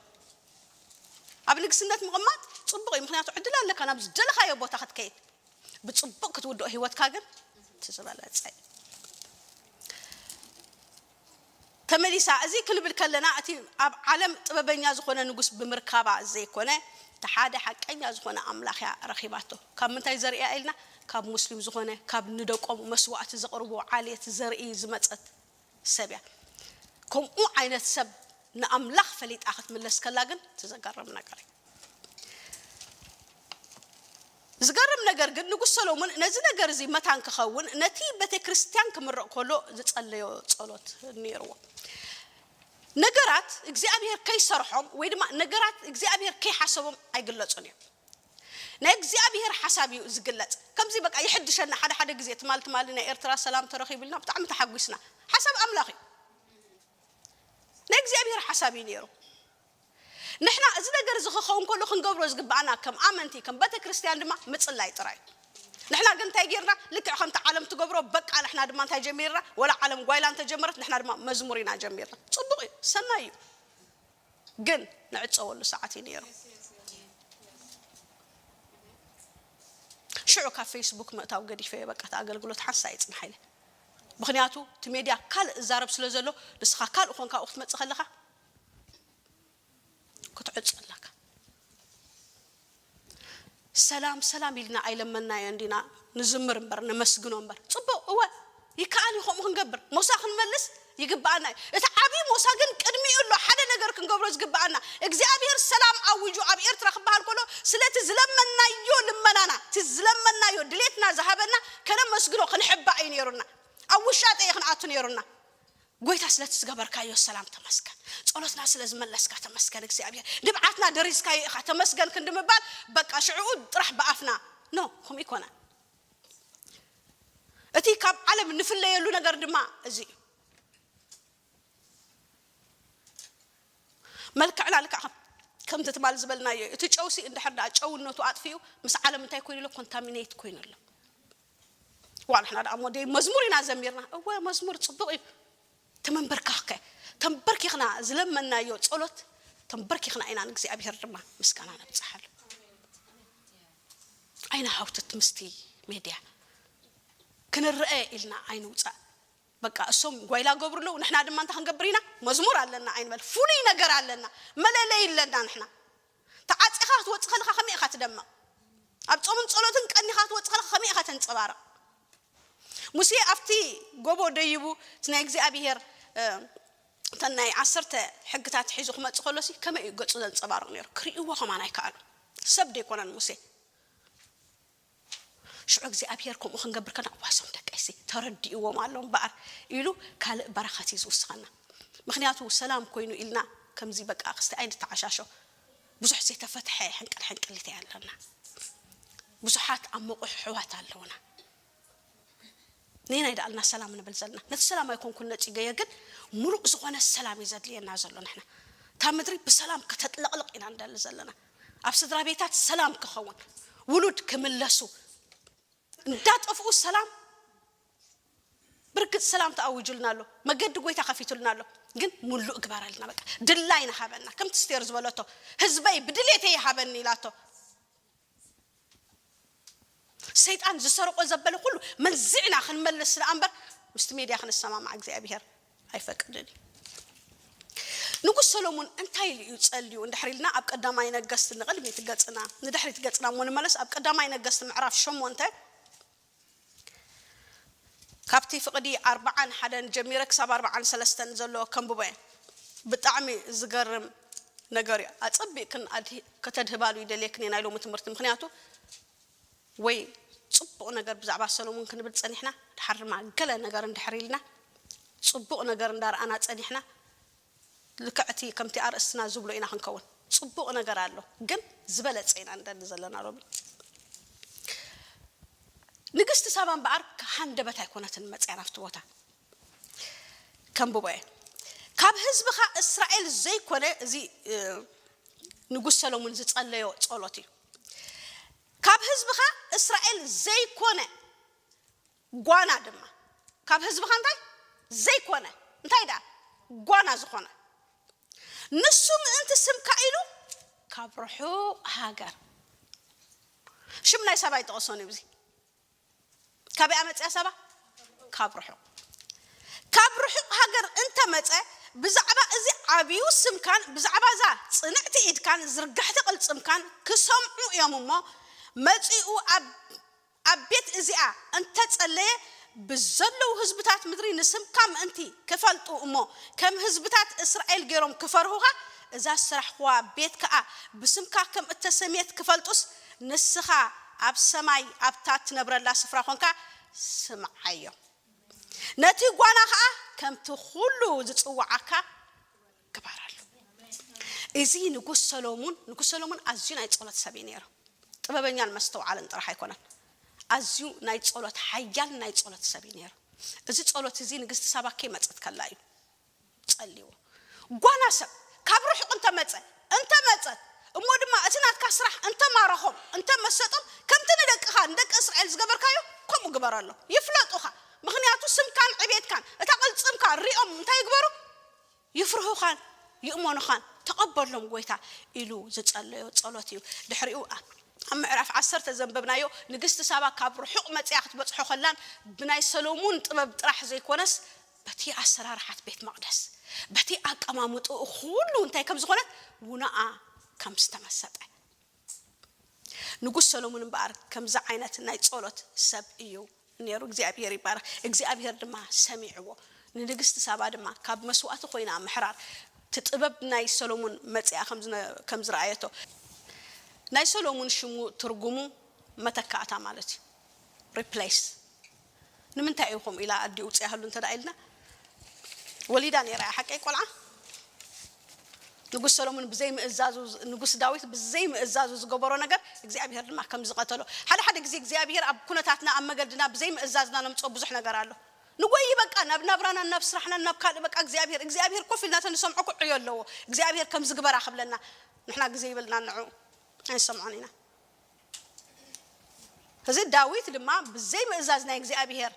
ኣብ ንግስነት ምቕማጥ ጽቡቕ እዩ። ምኽንያቱ ዕድል ኣለካ ናብ ዝደለኻዮ ቦታ ክትከይድ። ብጽቡቕ ክትውድኦ ህይወትካ ግን እቲ ዝበለጸ እዩ። ተመሊሳ። እዚ ክንብል ከለና እቲ ኣብ ዓለም ጥበበኛ ዝኾነ ንጉስ ብምርካባ ዘይኮነ፣ እቲ ሓደ ሓቀኛ ዝኾነ ኣምላኽ እያ ረኺባቶ። ካብ ምንታይ ዘርእያ ኢልና? ካብ ሙስሊም ዝኾነ፣ ካብ ንደቆም መስዋእቲ ዘቕርቡ ዓሌት ዘርኢ ዝመጸት ሰብ እያ። ከምኡ ዓይነት ሰብ ንኣምላኽ ፈሊጣ ክትምለስ ከላ ግን እቲ ዘገርም ነገር እዩ። ዝገርም ነገር ግን ንጉስ ሰሎሞን ነዚ ነገር እዚ መታን ክኸውን ነቲ ቤተ ክርስቲያን ክምረቕ ከሎ ዝጸለዮ ጸሎት ነይርዎ። ነገራት እግዚኣብሔር ከይሰርሖም ወይ ድማ ነገራት እግዚኣብሔር ከይሓሰቦም ኣይግለጹን እዮም። ናይ እግዚኣብሔር ሓሳብ እዩ ዝግለጽ። ከምዚ በቃ ይሕድሸና ሓደ ሓደ ግዜ፣ ትማል ትማሊ ናይ ኤርትራ ሰላም ተረኺቡ ኢልና ብጣዕሚ ተሓጒስና። ሓሳብ ኣምላኽ እዩ። ናይ እግዚኣብሔር ሓሳብ እዩ ነይሩ። ንሕና እዚ ነገር እዚ ክኸውን ከሎ ክንገብሮ ዝግብኣና ከም ኣመንቲ ከም ቤተ ክርስቲያን ድማ ምጽላይ ጥራይ እዩ። ንሕና ግን እንታይ ጌርና? ልክዕ ከምቲ ዓለም ትገብሮ በቃ ንሕና ድማ እንታይ ጀሚርና? ወላ ዓለም ጓይላ እንተጀመረት ንሕና ድማ መዝሙር ኢና ጀሚርና። ጽቡቕ እዩ፣ ሰናይ እዩ። ግን ንዕጸወሉ ሰዓት እዩ ነይሩ። ሽዑ ካብ ፌስቡክ ምእታው ገዲፈ እየ። በቃ እቲ ኣገልግሎት ሓንሳ ይጽንሓ ኢለ። ምኽንያቱ እቲ ሜድያ ካልእ እዛረብ ስለ ዘሎ፣ ንስኻ ካልእ ኾንካ ኣብኡ ክትመጽእ ከለኻ ክትዕጾ ኣለካ። ሰላም ሰላም ኢልና ኣይለመናዮ እንዲና፣ ንዝምር እምበር ነመስግኖ እምበር። ጽቡቕ፣ እወ፣ ይከኣል እዩ ከምኡ ክንገብር። ሞሳ ክንመልስ ይግብኣና እዩ። እቲ ዓብዪ ሞሳ ግን ቅድሚኡ ኣሎ። ሓደ ነገር ክንገብሮ ዝግብኣና፣ እግዚኣብሔር ሰላም ኣዊጁ ኣብ ኤርትራ ክበሃል ከሎ፣ ስለቲ ዝለመናዮ ልመናና፣ እቲ ዝለመናዮ ድሌትና ዝሃበና ከነመስግኖ ክንሕባእ እዩ ነይሩና። ኣብ ውሻጠ እዩ ክንኣቱ ነይሩና። ጎይታ ስለቲ ዝገበርካዮ ሰላም ተመስገን፣ ጸሎትና ስለ ዝመለስካ ተመስገን እግዚኣብሔር፣ ንብዓትና ደሪስካዮ ኢኻ ተመስገን ክንዲ ምባል፣ በቃ ሽዕኡ ጥራሕ ብኣፍና። ኖ፣ ከምኡ ይኮነ። እቲ ካብ ዓለም ንፍለየሉ ነገር ድማ እዚ እዩ። መልክዕና ልክዕ ከም- ከምቲ ትማል ዝበልናዮ እዩ። እቲ ጨውሲ እንድሕር ደኣ ጨውነቱ ኣጥፊኡ ምስ ዓለም እንታይ ኮይኑ ኣሎ? ኮንታሚኔት ኮይኑ ኣሎ። ዋ ንሕና ደኣ እሞ ደይ መዝሙር ኢና ዘሚርና። እወ መዝሙር ጽቡቕ እዩ። ተመንበርካኸ ተንበርኪኽና ዝለመናዮ ጸሎት ተንበርኪኽና ኢና ንእግዚኣብሔር ድማ ምስጋና ነብጽሓሉ። ኣይና ሃውትት ምስቲ ሜድያ ክንረአ ኢልና ኣይንውጻእ። በቃ እሶም ጓይላ ገብሩ ኣለዉ፣ ንሕና ድማ እንታይ ክንገብር ኢና? መዝሙር ኣለና ኣይንበል። ፍሉይ ነገር ኣለና፣ መለለይ ኣለና። ንሕና ተዓጺኻ ክትወጽእ ከለኻ ከመይ ኢኻ ትደምቕ? ኣብ ጾምን ጸሎትን ቀኒኻ ክትወጽእ ከለኻ ከመይ ኢኻ ተንጸባርቕ? ሙሴ ኣብቲ ጎቦ ደይቡ እቲ ናይ እግዚኣብሔር እ፣ እተን ናይ ዓሰርተ ሕግታት ሒዙ ክመጽእ ከሎሲ ከመይ እዩ ገጹ ዘንጸባርቕ ነይሩ? ክርእይዎ ከማን ኣይከኣሉ። ሰብ ደይኮነን ሙሴ። ሽዑ እግዚኣብሔር ከምኡ ክንገብር ከና ዋሶም ደቀይሲ ተረዲእዎም ኣሎ እምበኣር ኢሉ ካልእ በረኸት እዩ ዝውስኸና። ምክንያቱ ሰላም ኮይኑ ኢልና ከምዚ በቃ ክስቲ ኣይንተዓሻሾ። ብዙሕ ዘይተፈትሐ ሕንቅል ሕንቅሊተይ ኣለና። ብዙሓት ኣብ መቑሕ ኣሕዋት ኣለውና። ነየናይ ደኣልና ሰላም ንብል ዘለና? ነቲ ሰላም ኣይኮንኩን ነጺገዮ፣ ግን ሙሉእ ዝኾነ ሰላም እዩ ዘድልየና ዘሎ። ንሕና እታ ምድሪ ብሰላም ከተጥለቕልቕ ኢና ንደሊ ዘለና። ኣብ ስድራ ቤታት ሰላም ክኸውን፣ ውሉድ ክምለሱ፣ እንዳጠፍኡ ሰላም። ብርግጽ ሰላም ተኣዊጁልና ኣሎ፣ መገዲ ጎይታ ከፊቱልና ኣሎ። ግን ሙሉእ ግበረልና፣ በቃ ድላይና ሃበና። ከምቲ ስቴር ዝበለቶ፣ ህዝበይ ብድሌተይ ይሃበኒ ኢላቶ። ሰይጣን ዝሰርቆ ዘበለ ኩሉ መንዚዕና ክንመልስ ስለ እምበር ምስቲ ሜድያ ክንሰማማዕ እግዚኣብሔር ኣይፈቅድን እዩ። ንጉስ ሰሎሞን እንታይ ኢሉ እዩ ጸልዩ እንድሕር ኢልና ኣብ ቀዳማይ ነገስት ንቕድሚት ገጽና ንድሕሪት ገጽና እሞ ንመለስ። ኣብ ቀዳማይ ነገስት ምዕራፍ ሸሞንተ ካብቲ ፍቕዲ ኣርብዓን ሓደን ጀሚረ ክሳብ ኣርብዓን ሰለስተን ዘሎ ከንብቦ እየ። ብጣዕሚ ዝገርም ነገር እዩ። ኣጸቢቕክን ኣድሂ- ከተድህባሉ ይደልየክን እየ ናይ ሎሚ ትምህርቲ። ምኽንያቱ ወይ ጽቡቕ ነገር ብዛዕባ ሰሎሞን ክንብል ጸኒሕና፣ ድሓር ድማ ገለ ነገር እንድሕር ኢልና ጽቡቕ ነገር እንዳረኣና ጸኒሕና፣ ልክዕቲ ከምቲ ኣርእስትና ዝብሎ ኢና ክንከውን። ጽቡቕ ነገር ኣሎ፣ ግን ዝበለጸ ኢና እንደሊ ዘለና ሎሚ። ንግስቲ ሳባ እምበኣር ሃንደበት ኣይኮነትን መጽያ ናብቲ ቦታ። ከንብቦ እየ። ካብ ህዝብኻ እስራኤል ዘይኮነ፣ እዚ ንጉስ ሰሎሙን ዝጸለዮ ጸሎት እዩ። ካብ ህዝብኻ እስራኤል ዘይኮነ ጓና ድማ፣ ካብ ህዝብኻ እንታይ ዘይኮነ፣ እንታይ ደኣ ጓና ዝኾነ፣ ንሱ ምእንቲ ስምካ ኢሉ ካብ ርሑቕ ሃገር፣ ሽም ናይ ሳባ ኣይጠቐሶን እዩ። እዚ ካበይ ኣመፅያ ሳባ? ካብ ርሑቕ፣ ካብ ርሑቕ ሃገር እንተመፀ፣ ብዛዕባ እዚ ዓብዩ ስምካን ብዛዕባ እዛ ፅንዕቲ ኢድካን ዝርጋሕቲ ቅልፅምካን ክሰምዑ እዮም እሞ፣ መፂኡ ኣብ ኣብ ቤት እዚኣ እንተጸለየ፣ ብዘለዉ ህዝብታት ምድሪ ንስምካ ምእንቲ ክፈልጡ እሞ፣ ከም ህዝብታት እስራኤል ገይሮም ክፈርሁኻ፣ እዛ ዝሰራሕኽዋ ቤት ከኣ ብስምካ ከም እተሰምየት ክፈልጡስ፣ ንስኻ ኣብ ሰማይ ኣብታ እትነብረላ ስፍራ ኾንካ ስምዓዮ። ነቲ ጓና ኸኣ ከምቲ ኹሉ ዝጽውዓካ ግበረሉ። እዚ ንጉስ ሰሎሙን፣ ንጉስ ሰሎሙን ኣዝዩ ናይ ጸሎት ሰብ እዩ ነይሩ። ጥበበኛን መስተውዓልን ጥራሕ ኣይኮነን። ኣዝዩ ናይ ጸሎት፣ ሓያል ናይ ጸሎት ሰብ እዩ ነይሩ። እዚ ጸሎት እዚ ንግስቲ ሳባ ከይመጸት ከላ እዩ ጸልይዎ። ጓና ሰብ ካብ ርሑቕ እንተመጸ፣ እንተመጸት፣ እሞ ድማ እቲ ናትካ ስራሕ እንተማረኾም፣ እንተመሰጦም፣ ከምቲ ንደቅኻ፣ ንደቂ እስራኤል ዝገበርካዮ፣ ከምኡ ግበረሎም። ይፍለጡኻ። ምኽንያቱ ስምካን ዕቤትካን፣ እታ ቅልጽምካ ሪኦም እንታይ ይግበሩ? ይፍርሁኻን ይእመኑኻን። ተቐበሎም ጎይታ ኢሉ ዝጸለዮ ጸሎት እዩ። ድሕሪኡ ኣብ፣ ኣብ ምዕራፍ ዓሰርተ ዘንበብናዮ፣ ንግስቲ ሳባ ካብ ርሑቕ መጺኣ ክትበጽሖ ከላን ብናይ ሰሎሙን ጥበብ ጥራሕ ዘይኮነስ፣ በቲ ኣሰራርሓት ቤት መቕደስ፣ በቲ ኣቀማምጥኡ ኩሉ እንታይ ከም ዝኾነት ውነኣ ከም ዝተመሰጠ። ንጉስ ሰሎሙን እምበኣር ከምዚ ዓይነት ናይ ጸሎት ሰብ እዩ ነይሩ። እግዚኣብሔር ይባረኽ። እግዚኣብሔር ድማ ሰሚዕዎ። ንንግስቲ ሳባ ድማ ካብ መስዋእቲ ኮይና ምሕራር፣ እቲ ጥበብ ናይ ሰሎሙን መጺኣ ከም ዝነ-፣ ከም ዝረኣየቶ። ናይ ሰሎሙን ሽሙ ትርጉሙ መተካእታ ማለት እዩ። ሪፕሌስ። ንምንታይ እዩ ከምኡ ኢላ ኣዲኡ ውፅያህሉ እንተ ደኣ ኢልና፣ ወሊዳ ነይራ እያ፣ ሓቀይ ቆልዓ። ንጉስ ሰሎሙን ብዘይ ምእዛዙ፣ ንጉስ ዳዊት ብዘይ ምእዛዙ ዝገበሮ ነገር እግዚኣብሔር ድማ ከም ዝቐተሎ። ሓደ ሓደ ግዜ እግዚኣብሔር ኣብ ኩነታትና፣ ኣብ መገድና ብዘይ ምእዛዝና ነምፅኦ ብዙሕ ነገር ኣሎ። ንጎይ በቃ ናብ ናብራና፣ ናብ ስራሕና፣ ናብ ካልእ በቃ እግዚኣብሔር፣ እግዚኣብሔር ኮፍ ኢልና ተንሰምዖ ኩዕዮ ኣለዎ። እግዚኣብሔር ከም ዝግበራ ክብለና፣ ንሕና ግዜ ይብልና ንዑ ኣይንሰምዖን ኢና። እዚ ዳዊት ድማ ብዘይ ምእዛዝ ናይ እግዚኣብሔር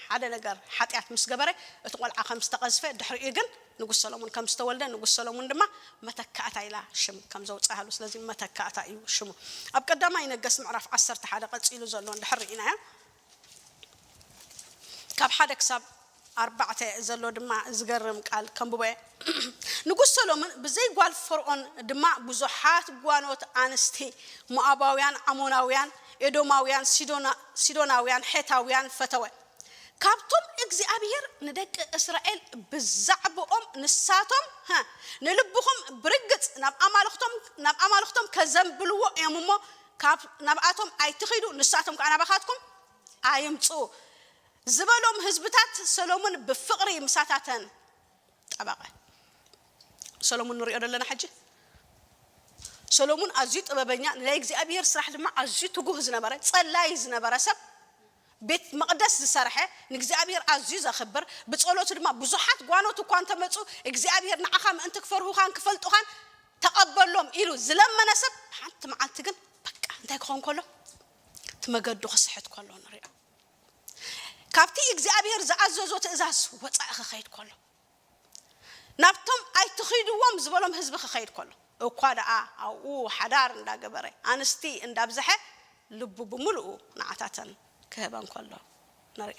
ሓደ ነገር ሓጢኣት ምስ ገበረ፣ እቲ ቆልዓ ከም ዝተቐዝፈ፣ ድሕሪኡ ግን ንጉስ ሰሎሙን ከም ዝተወልደ፣ ንጉስ ሰሎሙን ድማ መተካእታ ኢላ ሽም ከም ዘውፅኣሉ። ስለዚ መተካእታ እዩ ሽሙ። ኣብ ቀዳማይ ነገስት ምዕራፍ ዓሰርተ ሓደ ቀፂሉ ዘሎ እንድሕር ርኢናዮ፣ ካብ ሓደ ክሳብ ኣርባዕተ ዘሎ ድማ ዝገርም ቃል ከንብቦ እየ። ንጉስ ሰሎሞን ብዘይ ጓል ፈርዖን ድማ ብዙሓት ጓኖት ኣንስቲ ሞኣባውያን፣ ዓሞናውያን፣ ኤዶማውያን፣ ሲዶና-፣ ሲዶናውያን፣ ሔታውያን ፈተወ። ካብቶም እግዚኣብሔር ንደቂ እስራኤል ብዛዕባኦም ንሳቶም፣ ሃ፣ ንልብኹም ብርግጽ ናብ ኣማልኽቶም፣ ናብ ኣማልኽቶም ከዘንብልዎ እዮም እሞ፣ ካብ፣ ናብኣቶም ኣይትኺዱ፣ ንሳቶም ከኣ ናባኻትኩም ኣይምጽኡ ዝበሎም ህዝብታት ሰሎሞን ብፍቕሪ ምሳታተን ጠበቐ። ሰሎሞን ንሪኦ ዘለና ሕጂ። ሰሎሞን ኣዝዩ ጥበበኛ፣ ናይ እግዚኣብሔር ስራሕ ድማ ኣዝዩ ትጉህ ዝነበረ፣ ጸላይ ዝነበረ ሰብ፣ ቤት መቕደስ ዝሰርሐ፣ ንእግዚኣብሔር ኣዝዩ ዘኽብር፣ ብጸሎቱ ድማ ብዙሓት ጓኖት እኳ እንተመጹ እግዚኣብሔር ንዓኻ ምእንቲ ክፈርሁኻን ክፈልጡኻን ተቐበሎም ኢሉ ዝለመነ ሰብ፣ ሓንቲ መዓልቲ ግን በቃ እንታይ ክኸውን ከሎ፣ እቲ መገዱ ክስሕት ከሎ ንሪኦ። ካብቲ እግዚኣብሔር ዝኣዘዞ ትእዛዝ ወጻኢ ክኸይድ ከሎ፣ ናብቶም ኣይትኺድዎም ዝበሎም ህዝቢ ክኸይድ ከሎ፣ እኳ ደኣ ኣብኡ ሓዳር እንዳገበረ፣ ኣንስቲ እንዳብዝሐ፣ ልቡ ብምሉኡ ንዓታተን ክህበን ከሎ ንርኢ።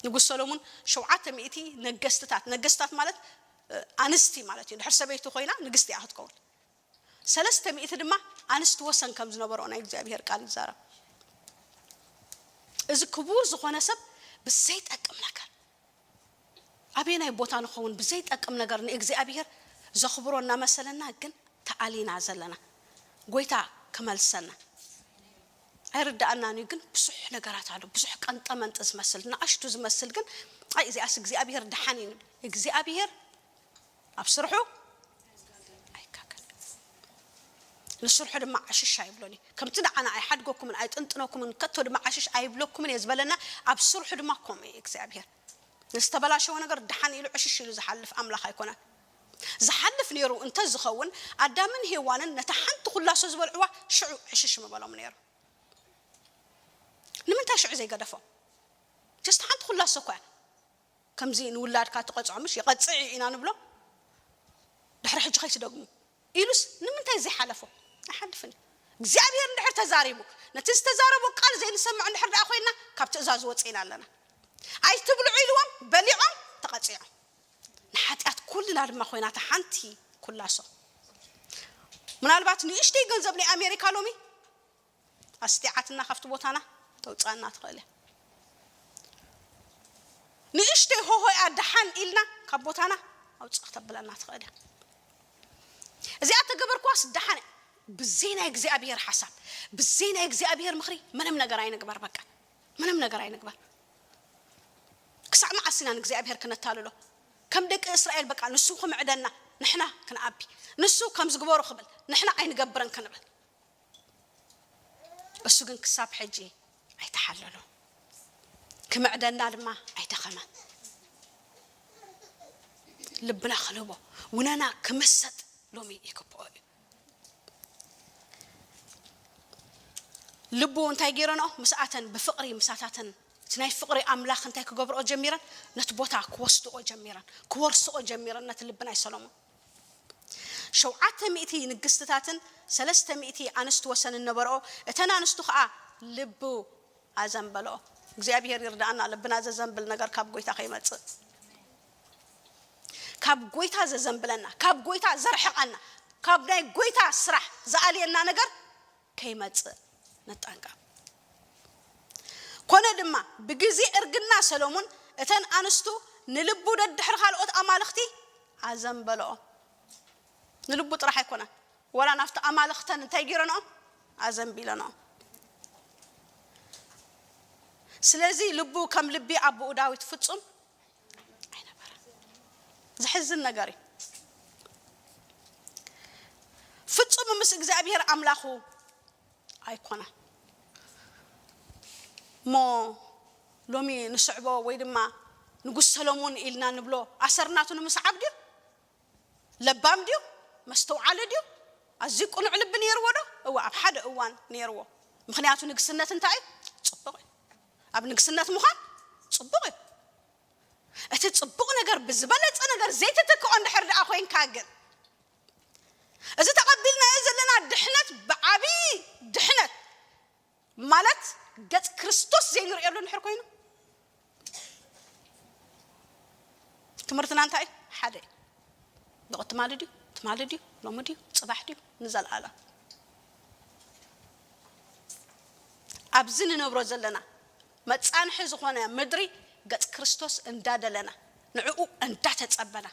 ንጉስ ሰሎሙን ሸውዓተ ሚእቲ ነገስትታት፣ ነገስትታት ማለት፣ እ፣ ኣንስቲ ማለት እዩ። ድሕር ሰበይቲ ኮይና ንግስቲ እያ ክትከውን። ሰለስተ ሚእቲ ድማ ኣንስቲ ወሰን ከም ዝነበሮ ናይ እግዚኣብሔር ቃል ይዛረብ። እዚ ክቡር ዝኾነ ሰብ ብዘይጠቅም ነገር፣ ኣበየናይ ቦታ ንኸውን ብዘይጠቅም ነገር ንእግዚኣብሔር ዘኽብሮ እናመሰለና ግን ተኣሊና ዘለና? ጎይታ ክመልሰና። ኣይርዳኣናን እዩ። ግን ብዙሕ ነገራት ኣሎ፣ ብዙሕ ቀንጠመንጢ ዝመስል፣ ንኣሽቱ ዝመስል፣ ግን ኣይ እዚኣስ እግዚኣብሔር ደሓን እዩ ንብል። እግዚኣብሔር ኣብ ስርሑ ኣይካከል፣ ንስርሑ ድማ ዕሽሽ ኣይብሎን እዩ። ከምቲ ንዓና ኣይሓድገኩምን ኣይጥንጥነኩምን ከቶ ድማ ዕሽሽ ኣይብለኩምን እየ ዝበለና፣ ኣብ ስርሑ ድማ ከምኡ እዩ እግዚኣብሔር። ንዝተበላሸወ ነገር ደሓን ኢሉ ዕሽሽ ኢሉ ዝሓልፍ ኣምላኽ ኣይኮነን። ዝሓልፍ ነይሩ እንተዝኸውን ኣዳምን ሄዋንን ነታ ሓንቲ ኩላሶ ዝበልዕዋ ሽዑ ዕሽሽ ምበሎም ነይሩ። ንምንታይ ሽዑ ዘይገደፎ? ጀስት ሓንቲ ኩላሶ እኮ እያ። ከምዚ ንውላድካ ትቐጽዖ ምሽ ይቐጽዕ እዩ ኢና ንብሎ። ድሕሪ ሕጂ ከይትደግሙ ኢሉስ ንምንታይ ዘይሓለፎ? ኣይሓልፍን እዩ። እግዚኣብሔር እንድሕር ተዛሪቡ፣ ነቲ ዝተዛረቦ ቃል ዘይንሰምዖ እንድሕር ደኣ ኮይና ካብ ትእዛዝ ወፂእና ኣለና። ኣይትብልዑ ኢልዎም በሊዖም ተቐፂዖም። ንሓጢኣት ኩልና ድማ ኮይና እታ ሓንቲ ኩላሶ። ምናልባት ንእሽተይ ገንዘብ ናይ ኣሜሪካ ሎሚ ኣስጢዓትና ካብቲ ቦታና ተውፃና ትኽእል እያ። ንእሽተይ ሆሆያ ደሓን ኢልና ካብ ቦታና ኣውፅእ ክተብለና ትኽእል እያ። እዚኣ ተገበርኳስ ደሓን እያ። ብዘይ ናይ እግዚኣብሔር ሓሳብ፣ ብዘይ ናይ እግዚኣብሔር ምኽሪ ምንም ነገር ኣይንግበር። በቃ ምንም ነገር ኣይንግበር። ክሳዕ መዓስ ኢና ንእግዚኣብሔር ክነታልሎ? ከም ደቂ እስራኤል በቃ ንሱ ክምዕደና ንሕና ክንኣቢ፣ ንሱ ከም ዝግበሩ ክብል ንሕና ኣይንገብርን ክንብል። እሱ ግን ክሳብ ሕጂ ኣይተሓለሎ፣ ክምዕደና ድማ ኣይደኸመን። ልብና ክልቦ፣ ውነና ክምሰጥ ሎሚ ይግብኦ እዩ። ልቡ እንታይ ገይረንኦ? ምስኣተን ብፍቕሪ ምሳታተን እቲ ናይ ፍቕሪ ኣምላኽ እንታይ ክገብርኦ ጀሚረን? ነቲ ቦታ ክወስድኦ ጀሚረን፣ ክወርስኦ ጀሚረን ነቲ ልቢ ናይ ሰሎሞን። ሸውዓተ ሚእቲ ንግስትታትን ሰለስተ ሚእቲ ኣንስቲ ወሰንን ነበርኦ። እተን ኣንስቱ ኸኣ ልቡ ኣዘንበልኦ። እግዚኣብሔር ይርዳእና፣ ልብና ዘዘንብል ነገር ካብ ጎይታ ከይመጽእ፣ ካብ ጎይታ ዘዘንብለና፣ ካብ ጎይታ ዘርሕቐና፣ ካብ ናይ ጎይታ ስራሕ ዝኣልየና ነገር ከይመጽእ ንጠንቀቕ። ኮነ ድማ ብግዜ እርግና ሰሎሙን እተን ኣንስቱ ንልቡ ደድሕሪ ካልኦት ኣማልኽቲ ኣዘንበልኦ። ንልቡ ጥራሕ ኣይኮነን፣ ወላ ናብቲ ኣማልኽተን እንታይ ገይረንኦ? ኣዘንቢለንኦ። ስለዚ ልቡ ከም ልቢ ኣቦኡ ዳዊት ፍጹም ኣይነበረን። ዘሕዝን ነገር እዩ። ፍጹም ምስ እግዚኣብሔር ኣምላኹ ኣይኮነን። እሞ ሎሚ ንስዕቦ ወይ ድማ ንጉስ ሰሎሞን ኢልና ንብሎ ኣሰርናቱ ንምስዓብ ድዩ? ለባም ድዩ? መስተውዓሊ ድዩ? ኣዝዩ ቅኑዕ ልቢ ነይርዎ ዶ? እወ፣ ኣብ ሓደ እዋን ነይርዎ። ምኽንያቱ ንግስነት እንታይ እዩ? ጽቡቕ እዩ። ኣብ ንግስነት ምዃን ጽቡቕ እዩ። እቲ ጽቡቕ ነገር ብዝበለጸ ነገር ዘይትትክኦ እንድሕር ደኣ ኮይንካ ግን፣ እዚ ተቐቢልናዮ ዘለና ድሕነት ብዓብዪ ድሕነት ማለት ገጽ ክርስቶስ ዘይንርእየሉ እንድሕር ኮይኑ፣ ትምህርትና እንታይ እዩ? ሓደ እዩ። ብቕ ትማሊ ድዩ? ትማሊ ድዩ? ሎሚ ድዩ? ጽባሕ ድዩ? ንዘለኣለም። ኣብዚ ንነብሮ ዘለና መጻንሒ ዝኾነ ምድሪ ገጽ ክርስቶስ እንዳደለና፣ ንዕኡ እንዳተጸበና፣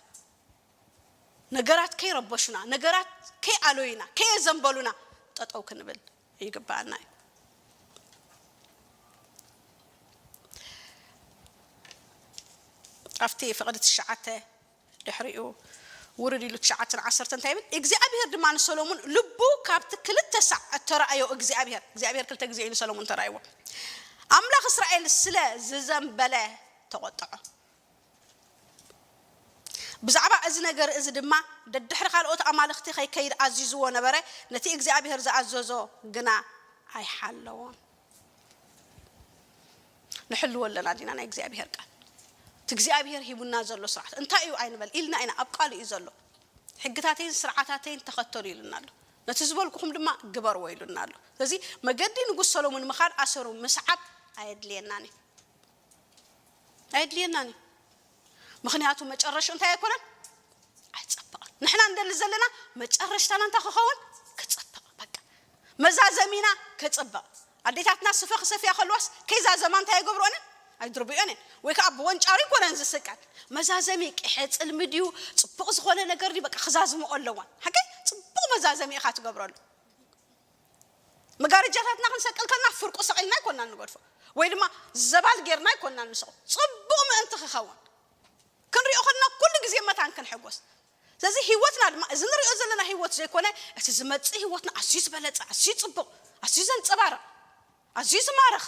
ነገራት ከይረበሹና፣ ነገራት ከይኣለዩና፣ ከየዘንበሉና ጠጠው ክንብል ይግባኣና እዩ። ኣብቲ ፍቕዲ ትሽዓተ ድሕሪኡ ውርድ ኢሉ ትሽዓተን ዓሰርተ እንታይ ይብል? እግዚኣብሔር ድማ ንሰሎሙን ልቡ ካብቲ ክልተ ሳዕ እተረኣዮ እግዚኣብሔር፣ እግዚኣብሔር ክልተ ግዜ እዩ ንሰሎሙን ተራእይዎ። ኣምላኽ እስራኤል ስለ ዝዘንበለ ተቖጥዖ። ብዛዕባ እዚ ነገር እዚ ድማ ደድሕሪ ካልኦት ኣማልኽቲ ከይከይድ ኣዚዝዎ ነበረ፣ ነቲ እግዚኣብሔር ዝኣዘዞ ግና ኣይሓለዎን። ንሕልዎ ኣለና ዲና ናይ እግዚኣብሔር ቃል? እቲ እግዚኣብሔር ሂቡና ዘሎ ስርዓት እንታይ እዩ ኣይንበል፣ ኢልና ኢና፣ ኣብ ቃሉ እዩ ዘሎ። ሕግታተይን ስርዓታተይን ተኸተሉ ኢሉና ኣሎ። ነቲ ዝበልኩኹም ድማ ግበርዎ ኢሉና ኣሎ። ስለዚ መገዲ ንጉስ ሰሎሞን ምኻድ ኣሰሩ ምስዓብ ኣየድልየናን እዩ። ኣየድልየናን እዩ። ምኽንያቱ መጨረሽኡ እንታይ ኣይኮነን? ኣይጸብቕን። ንሕና እንደሊ ዘለና መጨረሽታና እንታይ ክኸውን? ክጸብቕ። በቃ መዛዘሚና ክጽብቕ። ኣዴታትና ስፈ ክሰፍያ ከለዋስ ከይዛዘማ እንታይ ይገብርኦን? ኣይድርብዮን እየን። ወይ ከዓ ብወንጫሩ ይኮነን ዝስቀል። መዛዘሚ ቅሐ ጽልሚ ድዩ፣ ጽቡቕ ዝኾነ ነገር ድዩ፣ በቃ ክዛዝምኦ ኣለዋን። ሓቀይ ጽቡቕ መዛዘሚ ኢኻ ትገብረሉ። መጋረጃታትና ክንሰቅል ከልና ፍርቁ ሰቒልና ኣይኮንና ንገድፎ፣ ወይ ድማ ዘባል ጌርና ኣይኮንና ንስቕ። ጽቡቕ ምእንቲ ክኸውን ክንሪኦ ከልና ኩሉ ግዜ መታን ክንሕጎስ። ስለዚ ህይወትና ድማ እዚ ንሪኦ ዘለና ህይወት ዘይኮነ፣ እቲ ዝመጽእ ህይወትና ኣዝዩ ዝበለጸ፣ ኣዝዩ ጽቡቕ፣ ኣዝዩ ዘንጸባርቕ፣ ኣዝዩ ዝማርኽ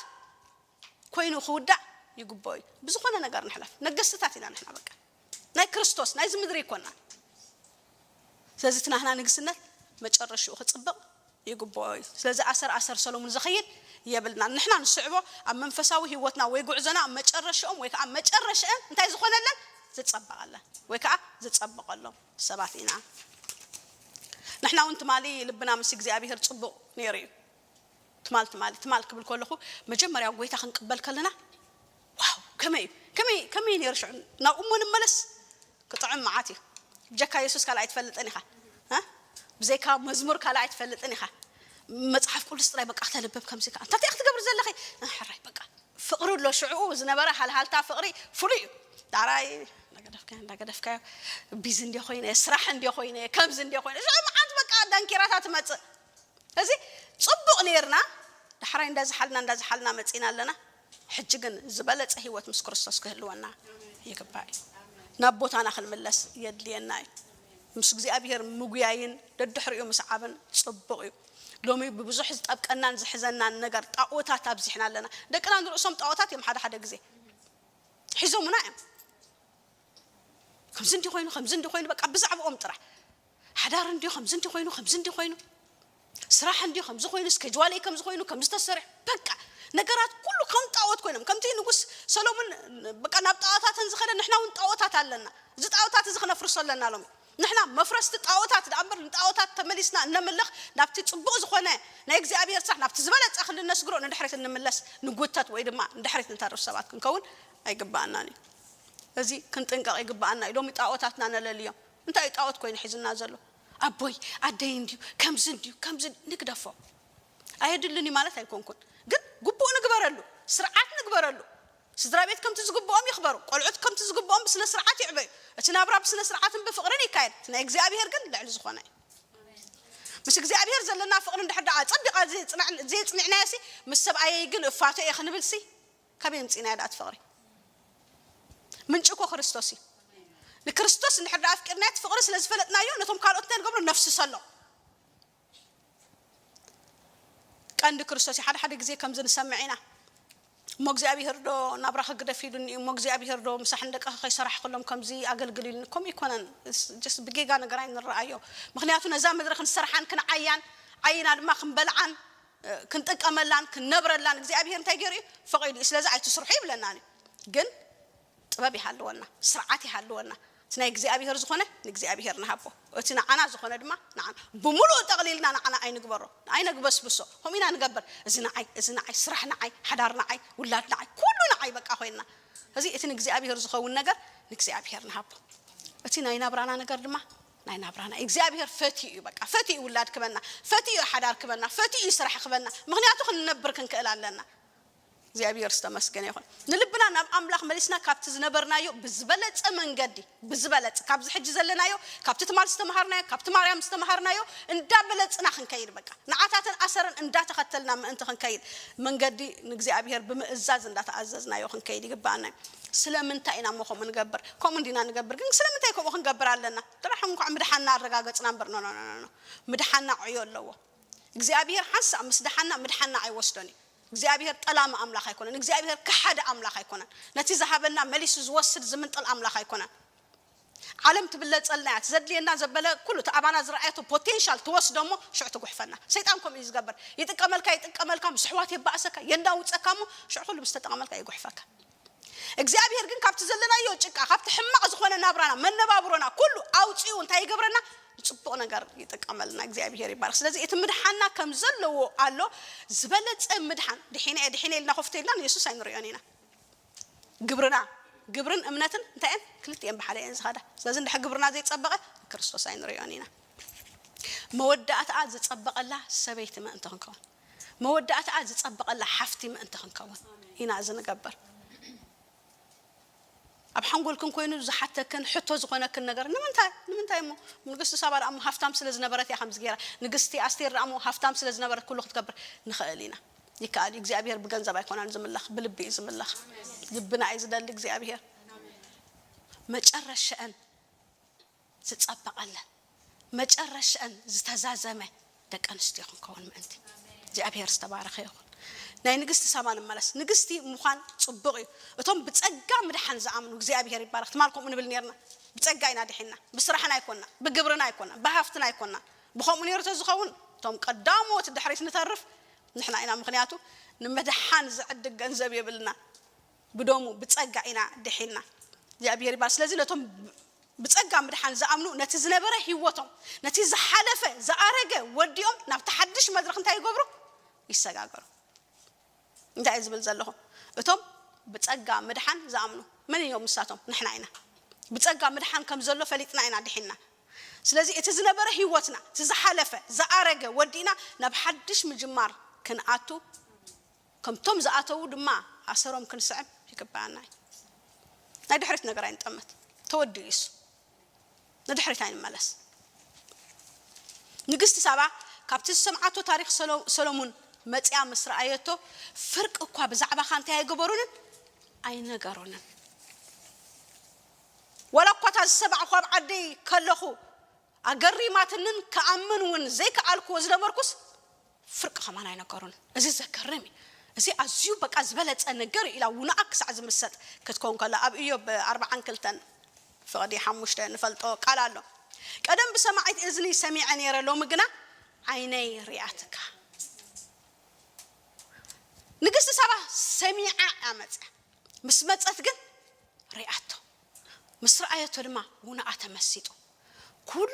ኮይኑ ክውዳእ ይግብኦ እዩ። ብዝኾነ ነገር ንሕለፍ፣ ነገስትታት ኢና ንሕና። በቃ ናይ ክርስቶስ ናይዚ ምድሪ ኣይኮንና። ስለዚ እቲ ናህና ንግስነት መጨረሽኡ ክጽብቕ ይግብኦ እዩ። ስለዚ ኣሰር ኣሰር ሰሎሙን ዘኸይድ የብልና። ንሕና ንስዕቦ ኣብ መንፈሳዊ ህይወትና ወይ ጉዕዞና ኣብ መጨረሽኦም ወይ ከዓ መጨረሽአን እንታይ ዝኾነለን ዝጸበቐለን ወይ ከዓ ዝጸበቐሎም ሰባት ኢና። ንሕና እውን ትማሊ ልብና ምስ እግዚኣብሔር ጽቡቕ ነይሩ እዩ። ትማል ትማሊ ትማል ክብል ከለኹ መጀመርያ ጎይታ ክንቅበል ከለና ዋው ከመይ እዩ ከመይ ከመይ ነይሩ ሽዑ ናብ እሞ ንመለስ ክጥዕም መዓት እዩ። ብጀካ የሱስ ካልእ ኣይትፈልጥን ኢኻ። እ? ብዘይካ መዝሙር ካልእ ኣይትፈልጥን ኢኻ። መጽሓፍ ቅዱስ ጥራይ በቃ ክተንብብ ከምዚ ከኣ እንታይ ክትገብር ዘለኺ? ሕራይ በቃ ፍቕሪ ኣሎ። ሽዑ ዝነበረ ሃልሃልታ ፍቕሪ ፍሉይ እዩ። ዳራይ እንዳገደፍካዮ እንዳገደፍካዮ ቢዚ እንዲ ኮይነ ስራሕ እንዲ ኮይነ ከምዚ እንዲ ኮይነ ሽዑ መዓት በቃ ዳንኪራታ ትመጽእ። እዚ ጽቡቕ ነይርና። ዳሕራይ እንዳዝሓልና እንዳዝሓልና መጺና ኣለና። ሕጂ ግን ዝበለጸ ህይወት ምስ ክርስቶስ ክህልወና ይግባእ እዩ። ናብ ቦታና ክንምለስ የድልየና እዩ። ምስ እግዚኣብሔር ምጉያይን ደድሕሪኡ ምስዓብን ጽቡቕ እዩ። ሎሚ ብብዙሕ ዝጠብቀናን ዝሕዘናን ነገር ጣዖታት ኣብዚሕና ኣለና። ደቅና ንርእሶም ጣዖታት እዮም ሓደ ሓደ ግዜ ሒዞሙና እዮም። ከምዚ እንዲ ኮይኑ ከምዚ እንዲ ኮይኑ በቃ ብዛዕባኦም ጥራሕ ሓዳር እንዲ ከምዚ እንዲ ኮይኑ ከምዚ እንዲ ኮይኑ ስራሕ እንዲ ከምዚ ኮይኑ ስኬጅዋለይ ከምዚ ኮይኑ ከምዚ ተሰርሕ በቃ ነገራት ኩሉ ከም ጣዖት ኮይኖም ከምቲ ንጉስ ሰሎሙን በቃ ናብ ጣዖታተን ዝኸደ ንሕና እውን ጣዖታት ኣለና። እዚ ጣዖታት እዚ ክነፍርሶ ኣለና። ሎሚ ንሕና መፍረስቲ ጣዖታት ደኣ እምበር ንጣዖታት ተመሊስና እነምልኽ ናብቲ ጽቡቕ ዝኾነ ናይ እግዚኣብሔር ስራሕ ናብቲ ዝበለጸ ክንዲ ነስግሮ ንድሕሪት እንምለስ ንጉተት ወይ ድማ ንድሕሪት ንተርፍ ሰባት ክንከውን ኣይግባኣናን እዩ። እዚ ክንጥንቀቕ ይግባኣና እዩ። ሎሚ ጣዖታትና ነለልዮም። እንታይ እዩ ጣዖት ኮይኑ ሒዝና ዘሎ? ኣቦይ ኣደይ እንድዩ ከምዚ እንድዩ ከምዚ ንግደፎ። ኣየድልን እዩ ማለት ኣይኮንኩን፣ ግን ግቡእ ንግበረሉ፣ ስርዓት ንግበረሉ። ስድራ ቤት ከምቲ ዝግብኦም ይኽበሩ፣ ቆልዑት ከምቲ ዝግብኦም ብስነ ስርዓት ይዕበዩ። እቲ ናብራ ብስነ ስርዓትን ብፍቕርን ይካየድ፣ እቲ ናይ እግዚኣብሔር ግን ልዕሊ ዝኾነ እዩ። ምስ እግዚኣብሔር ዘለና ፍቕሪ እንድሕር ደኣ ጸቢቓ ዘይጽናዕ- ዘይጽኒዕናዮሲ ምስ ሰብኣየይ ግን እፋቶ እየ ክንብልሲ ካበይ ኣምጺእናዮ ደኣ እቲ ፍቕሪ? ምንጪ እኮ ክርስቶስ እዩ። ንክርስቶስ እንድሕር ደኣ ኣፍቂርናዮ እቲ ፍቕሪ ስለ ዝፈለጥናዮ ነቶም ካልኦት እንታይ ንገብሮ ነፍስሰሎም። ቀንዲ ክርስቶስ እዩ። ሓደ ሓደ ግዜ ከምዚ ንሰምዕ ኢና። እሞ እግዚኣብሔር ዶ ናብራ ክግደፍ ኢሉኒ እዩ እሞ እግዚኣብሔር ዶ ምሳሕ ንደቀ ከይሰራሕክሎም ከምዚ ኣገልግል ኢሉኒ ከምኡ ይኮነን። ጀስት ብጌጋ ነገር ኣይንረኣዮ። ምክንያቱ ነዛ ምድሪ ክንሰርሓን ክንዓያን ዓይና ድማ ክንበልዓን ክንጥቀመላን ክንነብረላን እግዚኣብሔር እንታይ ገይሩ እዩ ፈቒዱ እዩ። ስለዚ ኣይትስርሑ ይብለና እዩ። ግን ጥበብ ይሃልወና፣ ስርዓት ይሃልወና። እቲ ናይ እግዚኣብሔር ዝኾነ ንእግዚኣብሔር ንሃቦ፣ እቲ ንዓና ዝኾነ ድማ ንዓና ብምሉእ ጠቕሊልና ንዓና ኣይንግበሮ፣ ኣይነግበስብሶ። ከምኡ ኢና ንገብር። እዚ ንዓይ፣ እዚ ንዓይ፣ ስራሕ ንዓይ፣ ሓዳር ንዓይ፣ ውላድ ንዓይ፣ ኩሉ ንዓይ በቃ ኮይንና። እዚ እቲ ንእግዚኣብሔር ዝኸውን ነገር ንእግዚኣብሔር ንሃቦ። እቲ ናይ ናብራና ነገር ድማ ናይ ናብራና እግዚኣብሔር ፈትዩ እዩ። በቃ ፈትዩ ውላድ ክበና፣ ፈትዩ ሓዳር ክበና፣ ፈትዩ ስራሕ ክበና። ምክንያቱ ክንነብር ክንክእል ኣለና። እግዚኣብሔር ዝተመስገነ ይኹን። ንልብና ናብ ኣምላኽ መሊስና ካብቲ ዝነበርናዮ ብዝበለጸ መንገዲ፣ ብዝበለጸ ካብዚ ሕጂ ዘለናዮ፣ ካብቲ ትማል ዝተምሃርናዮ፣ ካብቲ ማርያም ዝተምሃርናዮ እንዳበለጽና ክንከይድ በቃ ንዓታትን ኣሰርን እንዳተኸተልና ምእንቲ ክንከይድ መንገዲ ንእግዚኣብሔር ብምእዛዝ እንዳተኣዘዝናዮ ክንከይድ ይግባኣና እዩ። ስለምንታይ ኢና እሞ ከምኡ ንገብር? ከምኡ እንዲና ንገብር፣ ግን ስለምንታይ ከምኡ ክንገብር ኣለና? ጥራሕ እንኳዕ ምድሓንና ኣረጋገጽና እምበር፣ ኖ፣ ኖ፣ ኖ፣ ኖ፣ ኖ። ምድሓንና ዕዮ ኣለዎ። እግዚኣብሔር ሓንሳእ ምስ ደሓንና ምድሓንና ኣይወስዶን እዩ። እግዚኣብሔር ጠላሚ ኣምላኽ ኣይኮነን። እግዚኣብሔር ከሓዲ ኣምላኽ ኣይኮነን። ነቲ ዝሃበና መሊሱ ዝወስድ ዝምንጥል ኣምላኽ ኣይኮነን። ዓለም ትብለጸልና እያ። እቲ ዘድልየና ዘበለ ኩሉ እቲ ኣባና ዝረኣየቶ ፖቴንሻል ትወስዶ እሞ ሽዑ ትጉሕፈና። ሰይጣን ከምኡ እዩ ዝገብር። ይጥቀመልካ፣ ይጥቀመልካ፣ ምስ ኣሕዋት የባእሰካ፣ የናውጸካ እሞ ሽዑ ኩሉ ምስ ተጠቐመልካ ይጉሕፈካ። እግዚኣብሔር ግን ካብቲ ዘለናዮ ጭቃ፣ ካብቲ ሕማቕ ዝኾነ ናብራና፣ መነባብሮና ኩሉ ኣውጺኡ እንታይ ይገብረና? ንጽቡቕ ነገር ይጥቀመልና። እግዚኣብሔር ይባረክ። ስለዚ እቲ ምድሓና ከም ዘለዎ ኣሎ፣ ዝበለጸ ምድሓን ድሒነ እየ፣ ድሒነ ኢልና ኮፍተ ኢልና ንየሱስ ኣይንሪኦን ኢና። ግብርና፣ ግብርን እምነትን እንታይ እየን? ክልቲኤን ብሓደ እየን ዝኸዳ። ስለዚ እንድሕር ግብርና ዘይጸበቐ ክርስቶስ ኣይንሪኦን ኢና። መወዳእታኣ ዝጸበቐላ ሰበይቲ ምእንቲ ክንከውን፣ መወዳእታኣ ዝጸበቐላ ሓፍቲ ምእንቲ ክንከውን ኢና እዚ ንገብር። ኣብ ሓንጎልክን ኮይኑ ዝሓተክን ሕቶ ዝኾነክን ነገር ንምንታይ? ንምንታይ እሞ? ንግስቲ ሳባ ደኣ እሞ ሃፍታም ስለ ዝነበረት እያ ከምዚ ገይራ። ንግስቲ ኣስቴር ደኣ እሞ ሃፍታም ስለ ዝነበረት ኩሉ ክትገብር ንኽእል ኢና። ይከኣል እዩ። እግዚኣብሔር ብገንዘብ ኣይኮነን ዝምለኽ፣ ብልቢ እዩ ዝምለኽ። ልብና እዩ ዝደሊ እግዚኣብሔር። መጨረሻኣን ዝጸበቐለን፣ መጨረሻኣን ዝተዛዘመ ደቂ ኣንስትዮ ክንከውን ምእንቲ። እግዚኣብሔር ዝተባረኸ ይኹን። ናይ ንግስቲ ሳባ ንመለስ። ንግስቲ ምዃን ጽቡቕ እዩ። እቶም ብጸጋ ምድሓን ዝኣምኑ፣ እግዚኣብሔር ይባረኽ። ትማል ከምኡ ንብል ነርና። ብጸጋ ኢና ድሒና። ብስራሕና ኣይኮና፣ ብግብርና ኣይኮና፣ ብሃፍትና ኣይኮና። ብኸምኡ ነይሩ ተዝኸውን፣ እቶም ቀዳሞት ድሕሪት ንተርፍ ንሕና ኢና። ምኽንያቱ ንምድሓን ዝዕድግ ገንዘብ የብልና። ብደሙ ብጸጋ ኢና ድሒና። እግዚኣብሔር ይባርክ። ስለዚ ነቶም ብጸጋ ምድሓን ዝኣምኑ ነቲ ዝነበረ ህይወቶም፣ ነቲ ዝሓለፈ ዝኣረገ ወዲኦም ናብቲ ሓድሽ መድረኽ እንታይ ይገብሩ? ይሰጋገሩ። እንታይ እየ ዝብል ዘለኹ? እቶም ብጸጋ ምድሓን ዝኣምኑ መን እዮም? ምሳቶም ንሕና ኢና። ብጸጋ ምድሓን ከም ዘሎ ፈሊጥና ኢና ድሒና። ስለዚ እቲ ዝነበረ ህይወትና፣ እቲ ዝሓለፈ ዝኣረገ ወዲእና ናብ ሓድሽ ምጅማር ክንኣቱ ከምቶም ዝኣተዉ ድማ ኣሰሮም ክንስዕም ይግብኣና እዩ። ናይ ድሕሪት ነገር ኣይንጠመት። ተወዲኡ እሱ። ንድሕሪት ኣይንመለስ። ንግስቲ ሳባ ካብቲ ዝሰምዓቶ ታሪኽ ሰሎ-፣ ሰሎሙን መጺኣ ምስ ረኣየቶ፣ ፍርቂ እኳ ብዛዕባኻ እንታይ ኣይገበሩንን? ኣይነገሩንን። ዋላ እኳ እታ ዝሰማዕኹ ኣብ ዓደይ ከለኹ ኣገሪማትንን ክኣምን እውን ዘይከኣልኩዎ ዝነበርኩስ፣ ፍርቂ ከማን ኣይነገሩን። እዚ ዘገርም እዩ። እዚ ኣዝዩ በቃ ዝበለጸ ነገር እዩ ኢላ ውንኣ ክሳዕ ዝምሰጥ ክትከውን ከላ፣ ኣብ ኢዮብ ኣርብዓን ክልተን ፍቕዲ ሓሙሽተ ንፈልጦ ቃል ኣሎ። ቀደም ብሰማዒት እዝኒ ሰሚዐ ነይረ፣ ሎሚ ግና ዓይነይ ሪኣትካ። ንግስቲ ሳባ ሰሚዓ እያ መጽያ። ምስ መጸት ግን ሪኣቶ። ምስ ረኣየቶ ድማ ውንኣ ተመሲጡ። ኩሉ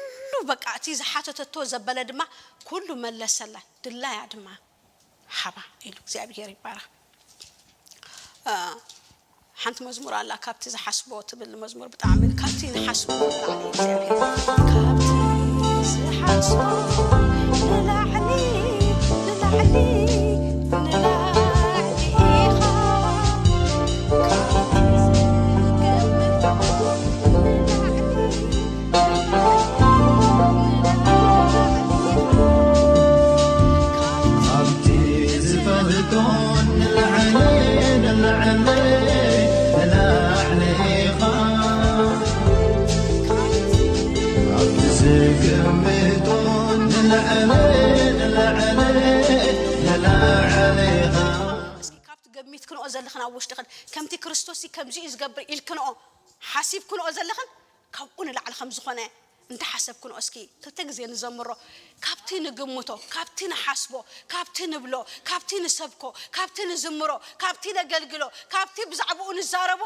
በቃ እቲ ዝሓተተቶ ዘበለ ድማ ኩሉ መለሰላ፣ ድላያ ድማ ሓባ ኢሉ። እግዚኣብሔር ይባረኽ። እ፣ ሓንቲ መዝሙር ኣላ፣ ካብቲ ዝሓስቦ ትብል መዝሙር፣ ብጣዕሚ ካብቲ ንሓስቦ ንላዕሊ እግዚኣብሔር፣ ካብቲ ዝሓስቦ ንላዕሊ፣ ንላዕሊ፣ ንላዕሊ ኢኻ። ካብቲ ዝፈልጦ ንላዕሊ፣ ንላዕሊ፣ ንላዕሊ ኢኻ። ካብቲ ዝግምቶ ንላዕሊ፣ ንላዕሊ፣ ንላዕሊ ኢኻ። እስኪ ካብቲ ገሚትክንኦ ዘለኽን ኣብ ውሽጥኽን፣ ከምቲ ክርስቶስ ከምዚ እዩ ዝገብር ኢልክንኦ ሓሲብክንኦ ዘለኽን፣ ካብኡ ንላዕሊ ከም ዝኾነ እንተሓሰብክንኦ እስኪ ክልተ ግዜ ንዘምሮ። ካብቲ ንግምቶ፣ ካብቲ ንሓስቦ፣ ካብቲ ንብሎ፣ ካብቲ ንሰብኮ፣ ካብቲ ንዝምሮ፣ ካብቲ ነገልግሎ፣ ካብቲ ብዛዕባኡ ንዛረቦ፣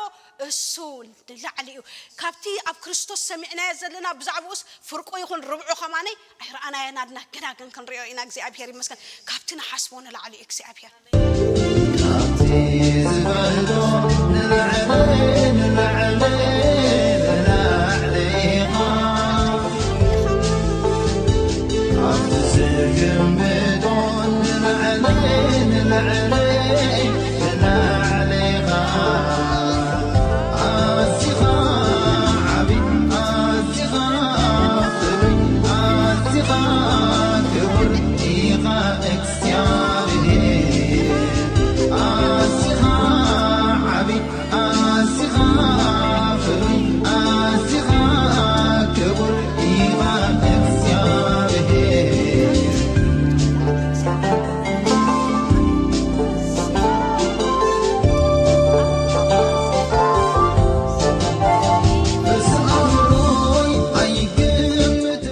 እሱ ንላዕሊ እዩ። ካብቲ ኣብ ክርስቶስ ሰሚዕናዮ ዘለና ብዛዕባኡስ ፍርቁ ይኹን ርብዑ ከማነይ ኣይረኣናዮን ኣድና፣ ገና ግን ክንሪኦ ኢና። እግዚኣብሔር ይመስገን። ካብቲ ንሓስቦ ንላዕሊ እዩ እግዚኣብሔር። ካብቲ ዝበልጦ ንላዕሊ፣ ንላዕሊ፣ ንላዕሊ ኢኻ። ካብቲ ዝግምቶ ንላዕሊ፣ ንላዕሊ፣ ንላዕሊ ኢኻ። ኣዚኻ ዓቢ፣ ኣዚኻ ፍሉይ፣ ኣዚኻ ክቡር ኢኻ። እግዚኣብሔር ኣዚኻ ዓቢ፣ ኣዚኻ ፍሉይ፣ ኣዚኻ ክቡር ኢኻ እግዚኣብሔር። እዚ ኣእምሮይ ኣይግምትን።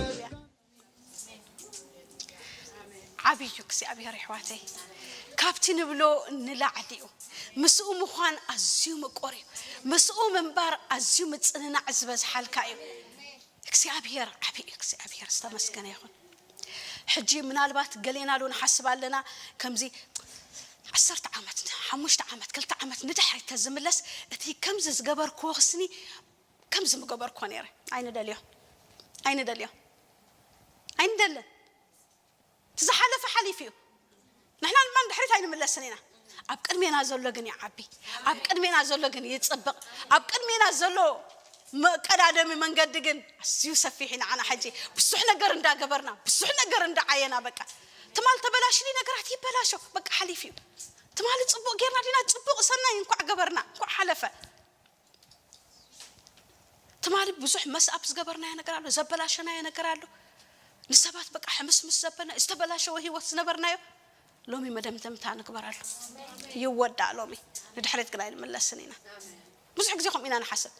ዓብዩ እግዚኣብሔር ይሕዋተይ፣ ካብቲ ንብሎ ንላዕሊ እዩ። ምስኡ ምዃን ኣዝዩ ምቁር እዩ። ምስኡ ምንባር ኣዝዩ ምጽንናዕ ዝበዝሓልካ እዩ። እግዚኣብሔር ዓብዩ እዩ። እግዚኣብሔር ዝተመስገነ ይኹን። ሕጂ ምናልባት ገሌና ዶ ንሓስብ ኣለና፣ ከምዚ ዓሰርተ ዓመት፣ ሓሙሽተ ዓመት፣ ክልተ ዓመት ንድሕሪት ተዝምለስ፣ እቲ ከምዚ ዝገበርክዎ ክስኒ ከምዚ ምገበርክዎ ነይረ። ኣይንደልዮ፣ ኣይንደልዮ፣ ኣይንደልን። እቲ ዝሓለፈ ሓሊፉ እዩ። ንሕና ድማ ንድሕሪት ኣይንምለስን ኢና። ኣብ ቅድሜና ዘሎ ግን ይዓቢ። ኣብ ቅድሜና ዘሎ ግን ይጽብቕ። ኣብ ቅድሜና ዘሎ መቀዳደሚ መንገዲ ግን ኣዝዩ ሰፊሕ እዩ። ንዓና ሕጂ ብዙሕ ነገር እንዳገበርና፣ ብዙሕ ነገር እንዳዓየና፣ በቃ ትማል ተበላሽኒ ነገራት ይበላሾ፣ በቃ ሓሊፍ እዩ። ትማሊ ጽቡቕ ጌርና ዲና፣ ጽቡቕ ሰናይ እንኳዕ ገበርና፣ እንኳዕ ሓለፈ። ትማሊ ብዙሕ መስኣብ ዝገበርናዮ ነገር ኣሎ፣ ዘበላሸናዮ ነገር ኣሎ። ንሰባት በቃ ሕምስምስ ዘበልና ዝተበላሸወ ህይወት ዝነበርናዮ ሎሚ መደምደምታ ንግበረሉ። ይወዳእ ሎሚ። ንድሕሪት ግን ኣይንምለስን ኢና። ብዙሕ ግዜ ከምኡ ኢና ንሓስብ።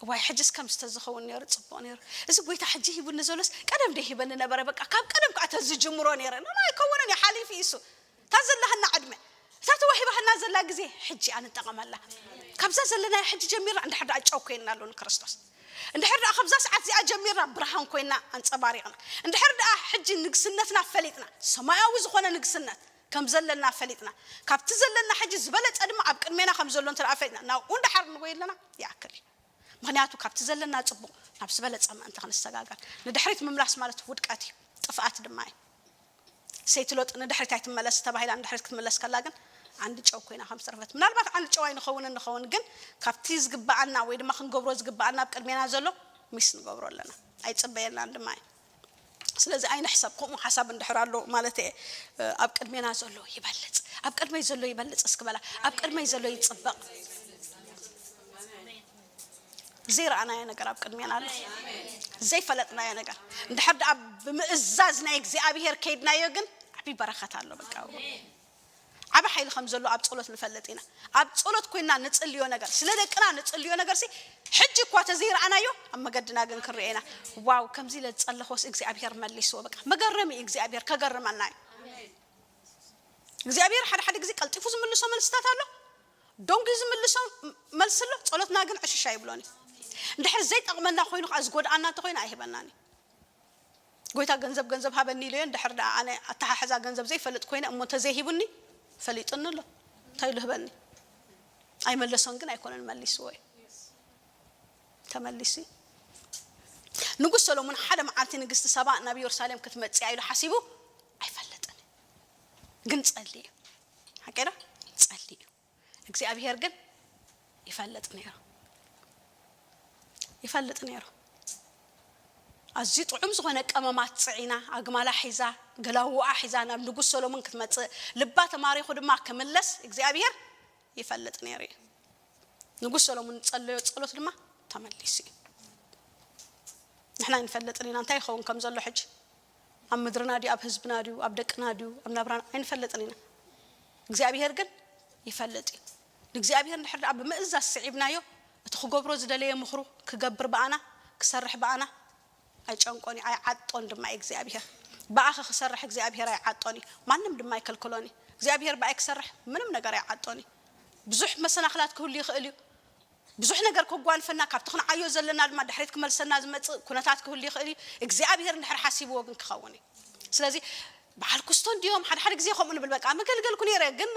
እዋይ ሕጅስ ከም ዝተዝኸውን ነይሩ ጽቡቕ ነይሩ። እዚ ጎይታ ሕጂ ሂቡኒ ዘሎስ ቀደም ደይ ሂበኒ ነበረ። በቃ ካብ ቀደም ከዓ ተዝጅምሮ ነይረ። ኖ፣ ኖ፣ ኣይከውንን እዩ፣ ሓሊፉ እዩ እሱ። እታ ዘለሃና ዕድመ፣ እታ ተዋሂባሃና ዘላ ግዜ ሕጂ እያ ንጠቐመላ። ካብዛ ዘለናዮ ሕጂ ጀሚርና እንድሕር ደኣ ጨው ኮይንና ኣሎ ንክርስቶስ፣ እንድሕር ደኣ ካብዛ ሰዓት እዚኣ ጀሚርና ብርሃን ኮይንና ኣንጸባሪቕና፣ እንድሕር ደኣ ሕጂ ንግስነትና ፈሊጥና፣ ሰማያዊ ዝኾነ ንግስነት ከም ዘለና ፈሊጥና፣ ካብቲ ዘለና ሕጂ ዝበለጸ ድማ ኣብ ቅድሜና ከም ዘሎ እንተ ደኣ ፈሊጥና፣ ናብኡ እንድሓር ንጎይ ኣለና ይኣክል እዩ። ምኽንያቱ ካብቲ ዘለና ጽቡቕ ናብ ዝበለጸ ምእንቲ ክንሰጋገር፣ ንድሕሪት ምምላስ ማለት ውድቀት እዩ፣ ጥፍኣት ድማ እዩ። ሰይቲ ሎጥ ንድሕሪት ኣይትመለስ ተባሂላ ንድሕሪት ክትምለስ ከላ ግን ዓንዲ ጨው ኮይና ከም ዝተረፈት፣ ምናልባት ዓንዲ ጨው ኣይንኸውንን ንኸውን፣ ግን ካብቲ ዝግብኣና ወይ ድማ ክንገብሮ ዝግብኣና ኣብ ቅድሜና ዘሎ ሚስ ንገብሮ ኣለና፣ ኣይጽበየናን ድማ እዩ። ስለዚ ኣይንሕሰብ፣ ከምኡ ሓሳብ እንድሕር ኣሎ ማለት እየ። ኣብ ቅድሜና ዘሎ ይበልጽ፣ ኣብ ቅድመይ ዘሎ ይበልጽ እስክበላ፣ ኣብ ቅድመይ ዘሎ ይጽበቕ። ዘይረኣናዮ ነገር ኣብ ቅድሜና ኣሎ፣ ዘይፈለጥናዮ ነገር። እንድሕር ደኣ ብምእዛዝ ናይ እግዚኣብሔር ከይድናዮ ግን ዓብዪ በረኸት ኣሎ። በቃ ዓቢ ሓይሊ ከም ዘሎ ኣብ ጸሎት ንፈልጥ ኢና። ኣብ ጸሎት ኮይና ንጽልዮ ነገር፣ ስለ ደቅና ንጽልዮ ነገር ሲ ሕጂ እኳ ተዘይረኣናዮ ኣብ መገድና ግን ክንሪኦ ኢና። ዋው፣ ከምዚ ኢለ ዝጸለኽዎስ እግዚኣብሔር መሊስዎ። በቃ መገረሚ እዩ እግዚኣብሔር፣ ከገርመና እዩ። እግዚኣብሔር ሓደ ሓደ ግዜ ቀልጢፉ ዝምልሶ መልስታት ኣሎ፣ ደንጉዩ ዝምልሶ መልሲ ኣሎ። ጸሎትና ግን ዕሽሽ ኣይብሎን እዩ። እንድሕር ዘይጠቕመና ኮይኑ ከዓ ዝጎድኣና እንተኮይኑ ኣይህበናን እዩ። ጎይታ ገንዘብ ገንዘብ ሃበኒ ኢለዮ፣ እንድሕር ደኣ ኣነ ኣተሓሕዛ ገንዘብ ዘይፈልጥ ኮይነ እሞ እንተዘይሂቡኒ ፈሊጡኒ ኣሎ። እንታይ ኢሉ ህበኒ? ኣይመለሶን ግን ኣይኮነን፣ መሊስዎ እዩ። ተመሊሱ እዩ። ንጉስ ሰሎሞን ሓደ መዓልቲ ንግስቲ ሳባ ናብ ኢየሩሳሌም ክትመጽእ እያ ኢሉ ሓሲቡ ኣይፈልጥን እዩ። ግን ጸልዩ። ሓቂ ዶ? ጸልዩ። እግዚኣብሔር ግን ይፈልጥ ነይሩ። ይፈልጥ ነይሩ። ኣዝዩ ጥዑም ዝኾነ ቀመማት ጽዒና፣ ኣግማላ ሒዛ፣ ገላውኣ ሒዛ ናብ ንጉስ ሰሎሞን ክትመጽእ፣ ልባ ተማሪኹ ድማ ክምለስ እግዚኣብሔር ይፈልጥ ነይሩ እዩ። ንጉስ ሰሎሞን ዝጸለዮ ጸሎት ድማ ተመሊሱ እዩ። ንሕና ኣይንፈልጥን ኢና እንታይ ይኸውን ከም ዘሎ ሕጂ። ኣብ ምድርና ድዩ፣ ኣብ ህዝብና ድዩ፣ ኣብ ደቅና ድዩ፣ ኣብ ናብራና ኣይንፈልጥን ኢና። እግዚኣብሔር ግን ይፈልጥ እዩ። ንእግዚኣብሔር እንድሕር ደኣ ብምእዛዝ ስዒብናዮ፣ እቲ ክገብሮ ዝደለየ ምኽሩ ክገብር ብኣና፣ ክሰርሕ ብኣና፣ ኣይጨንቆን እዩ፣ ኣይዓጦን ድማ እዩ እግዚኣብሔር። ብኣኺ ክሰርሕ እግዚኣብሔር ኣይዓጦን እዩ፣ ማንም ድማ ኣይከልክሎን እዩ። እግዚኣብሔር ብኣይ ክሰርሕ ምንም ነገር ኣይዓጦን እዩ። ብዙሕ መሰናኽላት ክህሉ ይኽእል እዩ። ብዙሕ ነገር ከጓንፈና፣ ካብቲ ክንዓዮ ዘለና ድማ ድሕሪት ክመልሰና ዝመጽእ ኩነታት ክህሉ ይኽእል እዩ። እግዚኣብሔር እንድሕር ሓሲብዎ ግን ክኸውን እዩ። ስለዚ በዓል ኩስቶ እንድዮም ሓደ ሓደ ግዜ ከምኡ ንብል፣ በቃ መገልገልኩ ነይረ ግን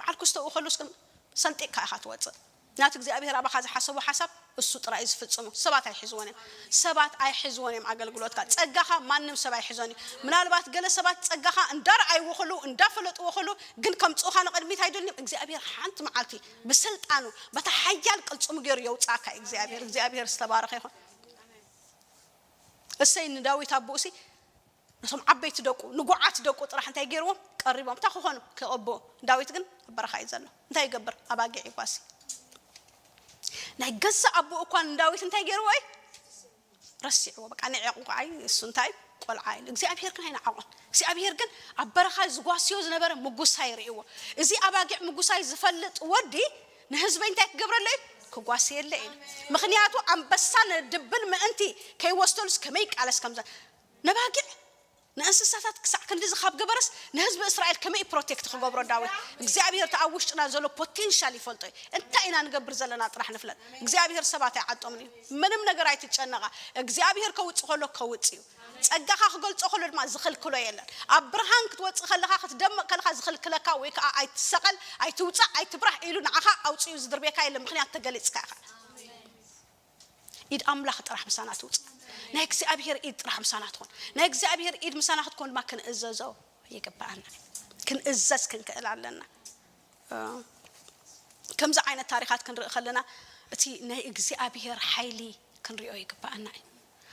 በዓል ኩስቶ ከሉስ ግን ሰንጢቕካ ኢኻ ትወጽእ። ናቲ እግዚኣብሔር ኣባኻ ዝሓሰቦ ሓሳብ እሱ ጥራይ እዩ ዝፍጽሞ። ሰባት ኣይሕዝዎን እዮም። ሰባት ኣይሕዝዎን እዮም ኣገልግሎትካ። ጸጋኻ ማንም ሰብ ኣይሕዞን እዩ። ምናልባት ገለ ሰባት ጸጋኻ እንዳረኣይዎ ከለዉ፣ እንዳፈለጥዎ ከለዉ ግን ከምጽኡኻ ንቕድሚት ኣይደልዮም። እግዚኣብሔር ሓንቲ መዓልቲ ብስልጣኑ በታ ሓያል ቅልጽሙ ገይሩ የውጽኣካ እዩ እግዚኣብሔር። እግዚኣብሔር ዝተባረኸ ይኹን። እሰይ ንዳዊት ኣቦኡ ሲ ነቶም ዓበይቲ ደቁ ንጉዓት ደቁ ጥራሕ እንታይ ገይርዎም ቀሪቦም እንታይ ክኾኑ ክቐብኡ። ዳዊት ግን ኣብ በረኻ እዩ ዘሎ። እንታይ ይገብር? ኣባጊዕ ይጓሲ። ናይ ገዛ ኣቦኡ እኳ ንዳዊት እንታይ ገይርዎ እዩ ረሲዕዎ። በቃ ንዕቑ ዓይ እሱ እንታይ ቆልዓ ኢሉ እግዚኣብሔር ግን ኣይነዓቖን። እግዚኣብሔር ግን ኣብ በረኻ ዝጓስዮ ዝነበረ ምጉሳይ ርእይዎ። እዚ ኣባጊዕ ምጉሳይ ዝፈልጥ ወዲ ንህዝበይ እንታይ ክገብረለ እዩ ክጓስየለ እዩ። ምኽንያቱ ኣንበሳ ንድብን ምእንቲ ከይወስደሉስ ከመይ ይቃለስ ከምዘ ነባጊዕ ንእንስሳታት ክሳዕ ክንድዚ ካብ ገበረስ ንህዝቢ እስራኤል ከመይ ፕሮቴክት ክገብሮ ዳዊት። እግዚኣብሔር እቲ ኣብ ውሽጥና ዘሎ ፖቴንሻል ይፈልጦ እዩ። እንታይ ኢና ንገብር ዘለና ጥራሕ ንፍለጥ። እግዚኣብሔር ሰባት ኣይዓጦምን እዩ። ምንም ነገር ኣይትጨነቓ። እግዚኣብሔር ከውፅ ከሎ ከውፅ እዩ። ጸጋኻ ክገልጾ ከሎ ድማ ዝኽልክሎ የለን። ኣብ ብርሃን ክትወጽእ ከለኻ ክትደምቕ ከለኻ ዝኽልክለካ ወይ ከዓ ኣይትሰቐል ኣይትውጻእ ኣይትብራህ ኢሉ ንዓኻ ኣውፅኡ ዝድርቤካ የለን። ምኽንያት ተገሊጽካ ኢኻ። ኢድ ኣምላኽ ጥራሕ ምሳና ትውፅእ። ናይ እግዚኣብሔር ኢድ ጥራሕ ምሳና ትኾን። ናይ እግዚኣብሔር ኢድ ምሳና ክትኮን ድማ ክንእዘዞ ይግብኣና። ክንእዘዝ ክንክእል ኣለና። ከምዚ ዓይነት ታሪኻት ክንርኢ ከለና እቲ ናይ እግዚኣብሔር ሓይሊ ክንሪኦ ይግባኣና እዩ።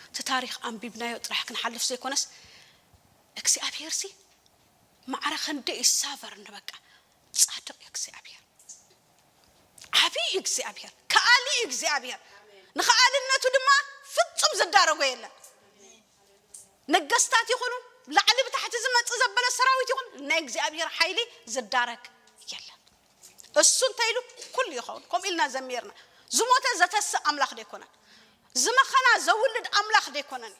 እቲ ታሪኽ ኣንቢብናዮ ጥራሕ ክንሓልፍ ዘይኮነስ እግዚኣብሔር ሲ ማዕረ ክንደይ ይሳበር እንበቃ። ጻድቕ እዩ እግዚኣብሔር። ዓብዪ እዩ እግዚኣብሔር። ከኣሊ እዩ እግዚኣብሔር። ንኸኣልነቱ ድማ ፍጹም ዝዳረጎ የለን። ነገስታት ይኹኑ ላዕሊ ብታሕቲ ዝመጽእ ዘበለ ሰራዊት ይኹን ናይ እግዚኣብሔር ሓይሊ ዝዳረግ የለን። እሱ እንተ ኢሉ ኩሉ ይኸውን። ከምኡ ኢልና ዘሚርና። ዝሞተ ዘተስእ ኣምላኽ ደይኮነን። ዝመኸና ዘውልድ ኣምላኽ ደይኮነን።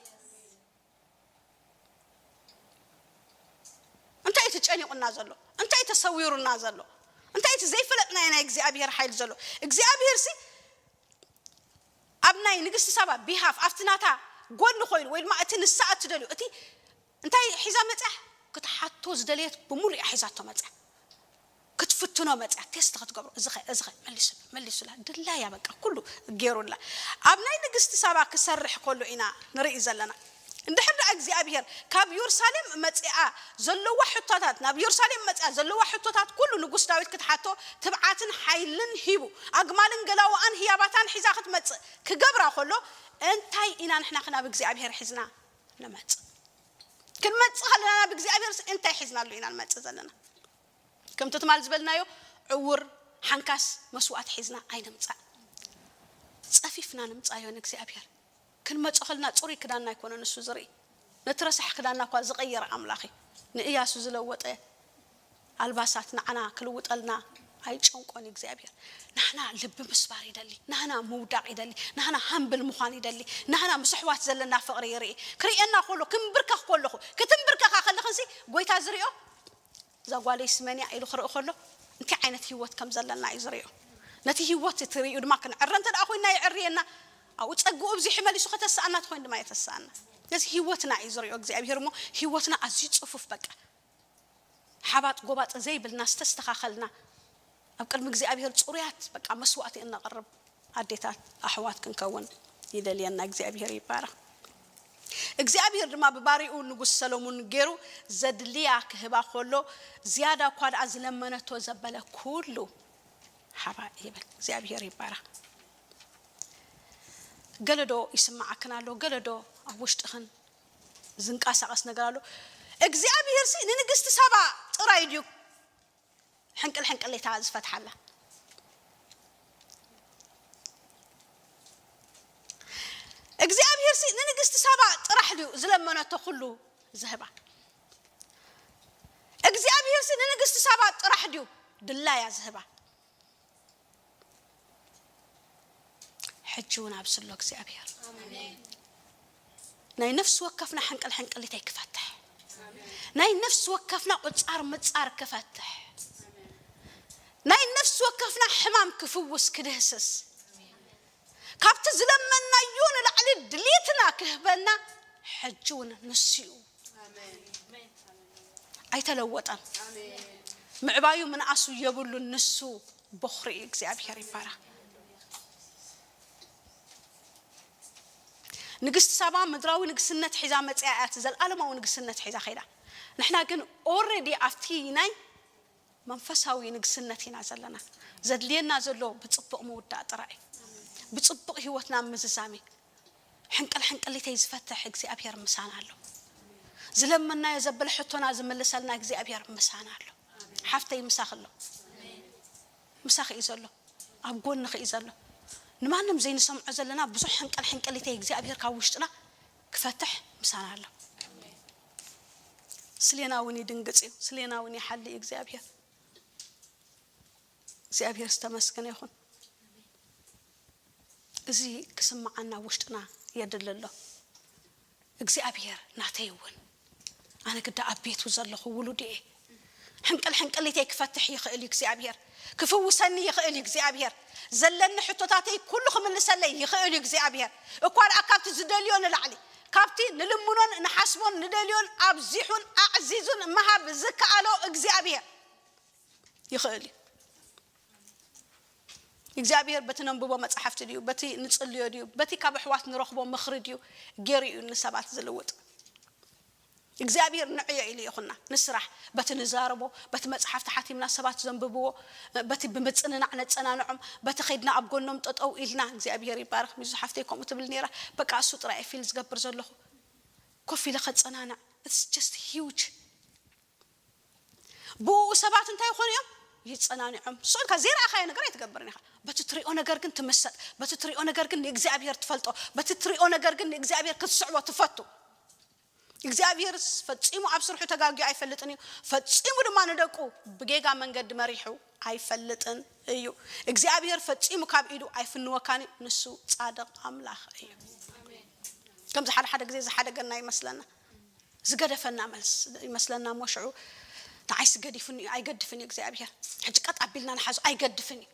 እንታይ እቲ ጨኒቑና ዘሎ? እንታይ ተሰዊሩና ዘሎ? እንታይ እቲ ዘይፈለጥናዮ ናይ እግዚኣብሔር ሓይሊ ዘሎ? እግዚኣብሔር ሲ ኣብ ናይ ንግስቲ ሳባ ቢሃፍ ኣብቲ ናታ ጎኒ ኮይኑ ወይ ድማ እቲ ንሳ እትደልዮ እቲ እንታይ ሒዛ መፅያ ክትሓቶ ዝደለየት ብምሉእ እያ ሒዛቶ መፅያ። ክትፍትኖ መፅያ ቴስት ክትገብሮ እዚ ኸ እዚ ኸ መሊሱ መሊሱላ ድላያ በቃ ኩሉ ገይሩላ። ኣብ ናይ ንግስቲ ሳባ ክሰርሕ ከሎ ኢና ንርኢ ዘለና። እንድሕር ደኣ እግዚኣብሔር ካብ የሩሳሌም መፅኣ ዘለዋ ሕቶታት ናብ የሩሳሌም መፅኣ ዘለዋ ሕቶታት ኩሉ ንጉስ ዳዊት ክትሓቶ ትብዓትን ሓይልን ሂቡ ኣግማልን ገላዋኣን ህያባታን ሒዛ ክትመፅእ ክገብራ ከሎ እንታይ ኢና ንሕና ክናብ እግዚኣብሔር ሒዝና ንመፅእ? ክንመፅእ ከለና ናብ እግዚኣብሔር እንታይ ሒዝናሉ ኢና ንመፅእ ዘለና? ከምቲ ትማል ዝበልናዮ ዕውር ሓንካስ መስዋእቲ ሒዝና ኣይንምፃእ። ፀፊፍና ንምፃዮ ንእግዚኣብሔር። ክንመፆ ከልና ፅሩይ ክዳንና ኣይኮነ ንሱ ዝርኢ። ነቲ ረሳሕ ክዳንና እኳ ዝቐየረ ኣምላኽ እዩ። ንእያሱ ዝለወጠ ኣልባሳት ንዓና ክልውጠልና ኣይጨንቆን እግዚኣብሔር። ናህና ልቢ ምስባር ይደሊ፣ ናህና ምውዳቕ ይደሊ፣ ናህና ሃምብል ምዃን ይደሊ፣ ናህና ምስ ኣሕዋት ዘለና ፍቕሪ ይርኢ። ክርእየና ከሎ ክንብርከኽ ከለኹ ክትንብርከኻ ከለኽንሲ ጎይታ ዝሪኦ እዛ ጓለይ ስመንያ ኢሉ ክርኢ ከሎ እንታይ ዓይነት ህይወት ከም ዘለና እዩ ዝሪኦ። ነቲ ህይወት እቲ ሪኡ ድማ ክንዕረ እንተ ደኣ ኮይንና የዕርየና። ኣብኡ ጸግኡ ኣብዚሑ መሊሱ ከተስኣና ተኮይኑ ድማ የተስኣና። ነዚ ህይወትና እዩ ዝሪኦ እግዚኣብሔር እሞ ህይወትና ኣዝዩ ጽፉፍ በቃ ሓባጥ ጎባጥ ዘይብልና ዝተስተኻኸልና ኣብ ቅድሚ እግዚኣብሔር ጽሩያት በቃ መስዋእቲ እነቕርብ ኣዴታት ኣሕዋት ክንከውን ይደልየና። እግዚኣብሔር ይባረኽ። እግዚኣብሔር ድማ ብባሪኡ ንጉስ ሰሎሙን ገይሩ ዘድልያ ክህባ ከሎ ዝያዳ እኳ ደኣ ዝለመነቶ ዘበለ ኩሉ ሓባ ይብል። እግዚኣብሔር ይባረኽ። ገለዶ ይስማዓክን ኣሎ ገለዶ ኣብ ውሽጥኽን ዝንቀሳቐስ ነገር ኣሎ። እግዚኣብሔር ሲ ንንግስቲ ሳባ ጥራይ ድዩ ሕንቅል ሕንቅሌታ ዝፈትሓላ? እግዚኣብሔር ሲ ንንግስቲ ሳባ ጥራሕ ድዩ ዝለመነቶ ኩሉ ዝህባ? እግዚኣብሔር ሲ ንንግስቲ ሳባ ጥራሕ ድዩ ድላያ ዝህባ? ሕጂ እውን ኣብዚ ኣሎ እግዚኣብሔር ናይ ነፍሲ ወከፍና ሕንቅል ሕንቅሊተይ ክፈትሕ ናይ ነፍሲ ወከፍና ቁፃር ምፃር ክፈትሕ ናይ ነፍሲ ወከፍና ሕማም ክፍውስ ክድህስስ ካብቲ ዝለመናዮ ንላዕሊ ድሌትና ክህበና ሕጂ እውን ንሱ እዩ ኣይተለወጠን ምዕባዩ ምንኣሱ የብሉን ንሱ በኹሪ እዩ እግዚኣብሔር ይባረክ ንግስቲ ሳባ ምድራዊ ንግስነት ሒዛ መፅያ እያ እቲ ዘለኣለማዊ ንግስነት ሒዛ ከይዳ ንሕና ግን ኦረዲ ኣብቲ ናይ መንፈሳዊ ንግስነት ኢና ዘለና ዘድልየና ዘሎ ብፅቡቅ ምውዳእ ጥራይ እዩ ብፅቡቅ ህይወትና ምዝዛም እዩ ሕንቅል ሕንቅሊተይ ዝፈትሕ እግዚኣብሔር ምሳና ኣሎ ዝለመናዮ ዘበለ ሕቶና ዝምልሰልና እግዚኣብሔር ምሳና ኣሎ ሓፍተይ ምሳኽ ኣሎ ምሳኽ እዩ ዘሎ ኣብ ጎንኽ እዩ ዘሎ ንማንም ዘይንሰምዖ ዘለና ብዙሕ ሕንቅል ሕንቅሊተይ እግዚኣብሔር ካብ ውሽጥና ክፈትሕ ምሳና ኣሎ ስሌና እውን ይድንግፅ እዩ ስሌና እውን ይሓሊ እዩ እግዚኣብሔር እግዚኣብሔር ዝተመስገነ ይኹን እዚ ክስምዓና ውሽጥና የድሊ ኣሎ እግዚኣብሔር ናተይ እውን ኣነ ግዳ ኣብ ቤቱ ዘለኹ ውሉድ እየ ሕንቅል ሕንቅሊተይ ክፈትሕ ይኽእል እዩ እግዚኣብሔር ክፍውሰኒ ይኽእል እዩ እግዚኣብሔር ዘለኒ ሕቶታተይ ኩሉ ክምልሰለይ ይኽእል እዩ እግዚኣብሔር እኳ ደኣ ካብቲ ዝደልዮ ንላዕሊ ካብቲ ንልምኖን ንሓስቦን ንደልዮን ኣብዚሑን ኣዕዚዙን ምሃብ ዝከኣሎ እግዚኣብሔር ይኽእል እዩ እግዚኣብሔር በቲ ነንብቦ መፅሓፍቲ ድዩ በቲ ንፅልዮ ድዩ በቲ ካብ ኣሕዋት ንረኽቦ ምኽሪ ድዩ ገይሩ እዩ ንሰባት ዝልውጥ እግዚኣብሔር ንዕዮ ኢሉ ይኹና ንስራሕ። በቲ ንዛረቦ፣ በቲ መጽሓፍቲ ሓቲምና ሰባት ዘንብብዎ፣ በቲ ብምጽንናዕ ነጸናንዖም፣ በቲ ኸይድና ኣብ ጎኖም ጠጠው ኢልና። እግዚኣብሔር ይባረኽ። ሚዙ ሓፍተይ ከምኡ ትብል ነይራ። በቃ እሱ ጥራይ ፊል ዝገብር ዘለኹ፣ ኮፍ ኢለ ከጸናንዕ። It's just huge። ብኡ ሰባት እንታይ ይኾኑ እዮም? ይጸናንዖም። ስቕ ኢልካ ዘይረኣኻዮ ነገር ኣይትገብርን ኢኻ። በቲ ትሪኦ ነገር ግን ትምሰጥ። በቲ ትሪኦ ነገር ግን ንእግዚኣብሔር ትፈልጦ። በቲ ትሪኦ ነገር ግን ንእግዚኣብሔር ክትስዕቦ ትፈቱ። እግዚኣብሔር ፈጺሙ ኣብ ስርሑ ተጋግዩ ኣይፈልጥን እዩ። ፈጺሙ ድማ ንደቁ ብጌጋ መንገዲ መሪሑ ኣይፈልጥን እዩ። እግዚኣብሔር ፈጺሙ ካብ ኢዱ ኣይፍንወካን እዩ። ንሱ ጻድቕ ኣምላኽ እዩ። ከምዚ ሓደ ሓደ ግዜ ዝሓደገና ይመስለና፣ ዝገደፈና መልስ ይመስለና እሞ ሽዑ ንዓይስ ገዲፉኒ እዩ፣ ኣይገድፍን እዩ እግዚኣብሔር። ሕጂ ቀጥ ኣቢልና ንሓዞ፣ ኣይገድፍን እዩ።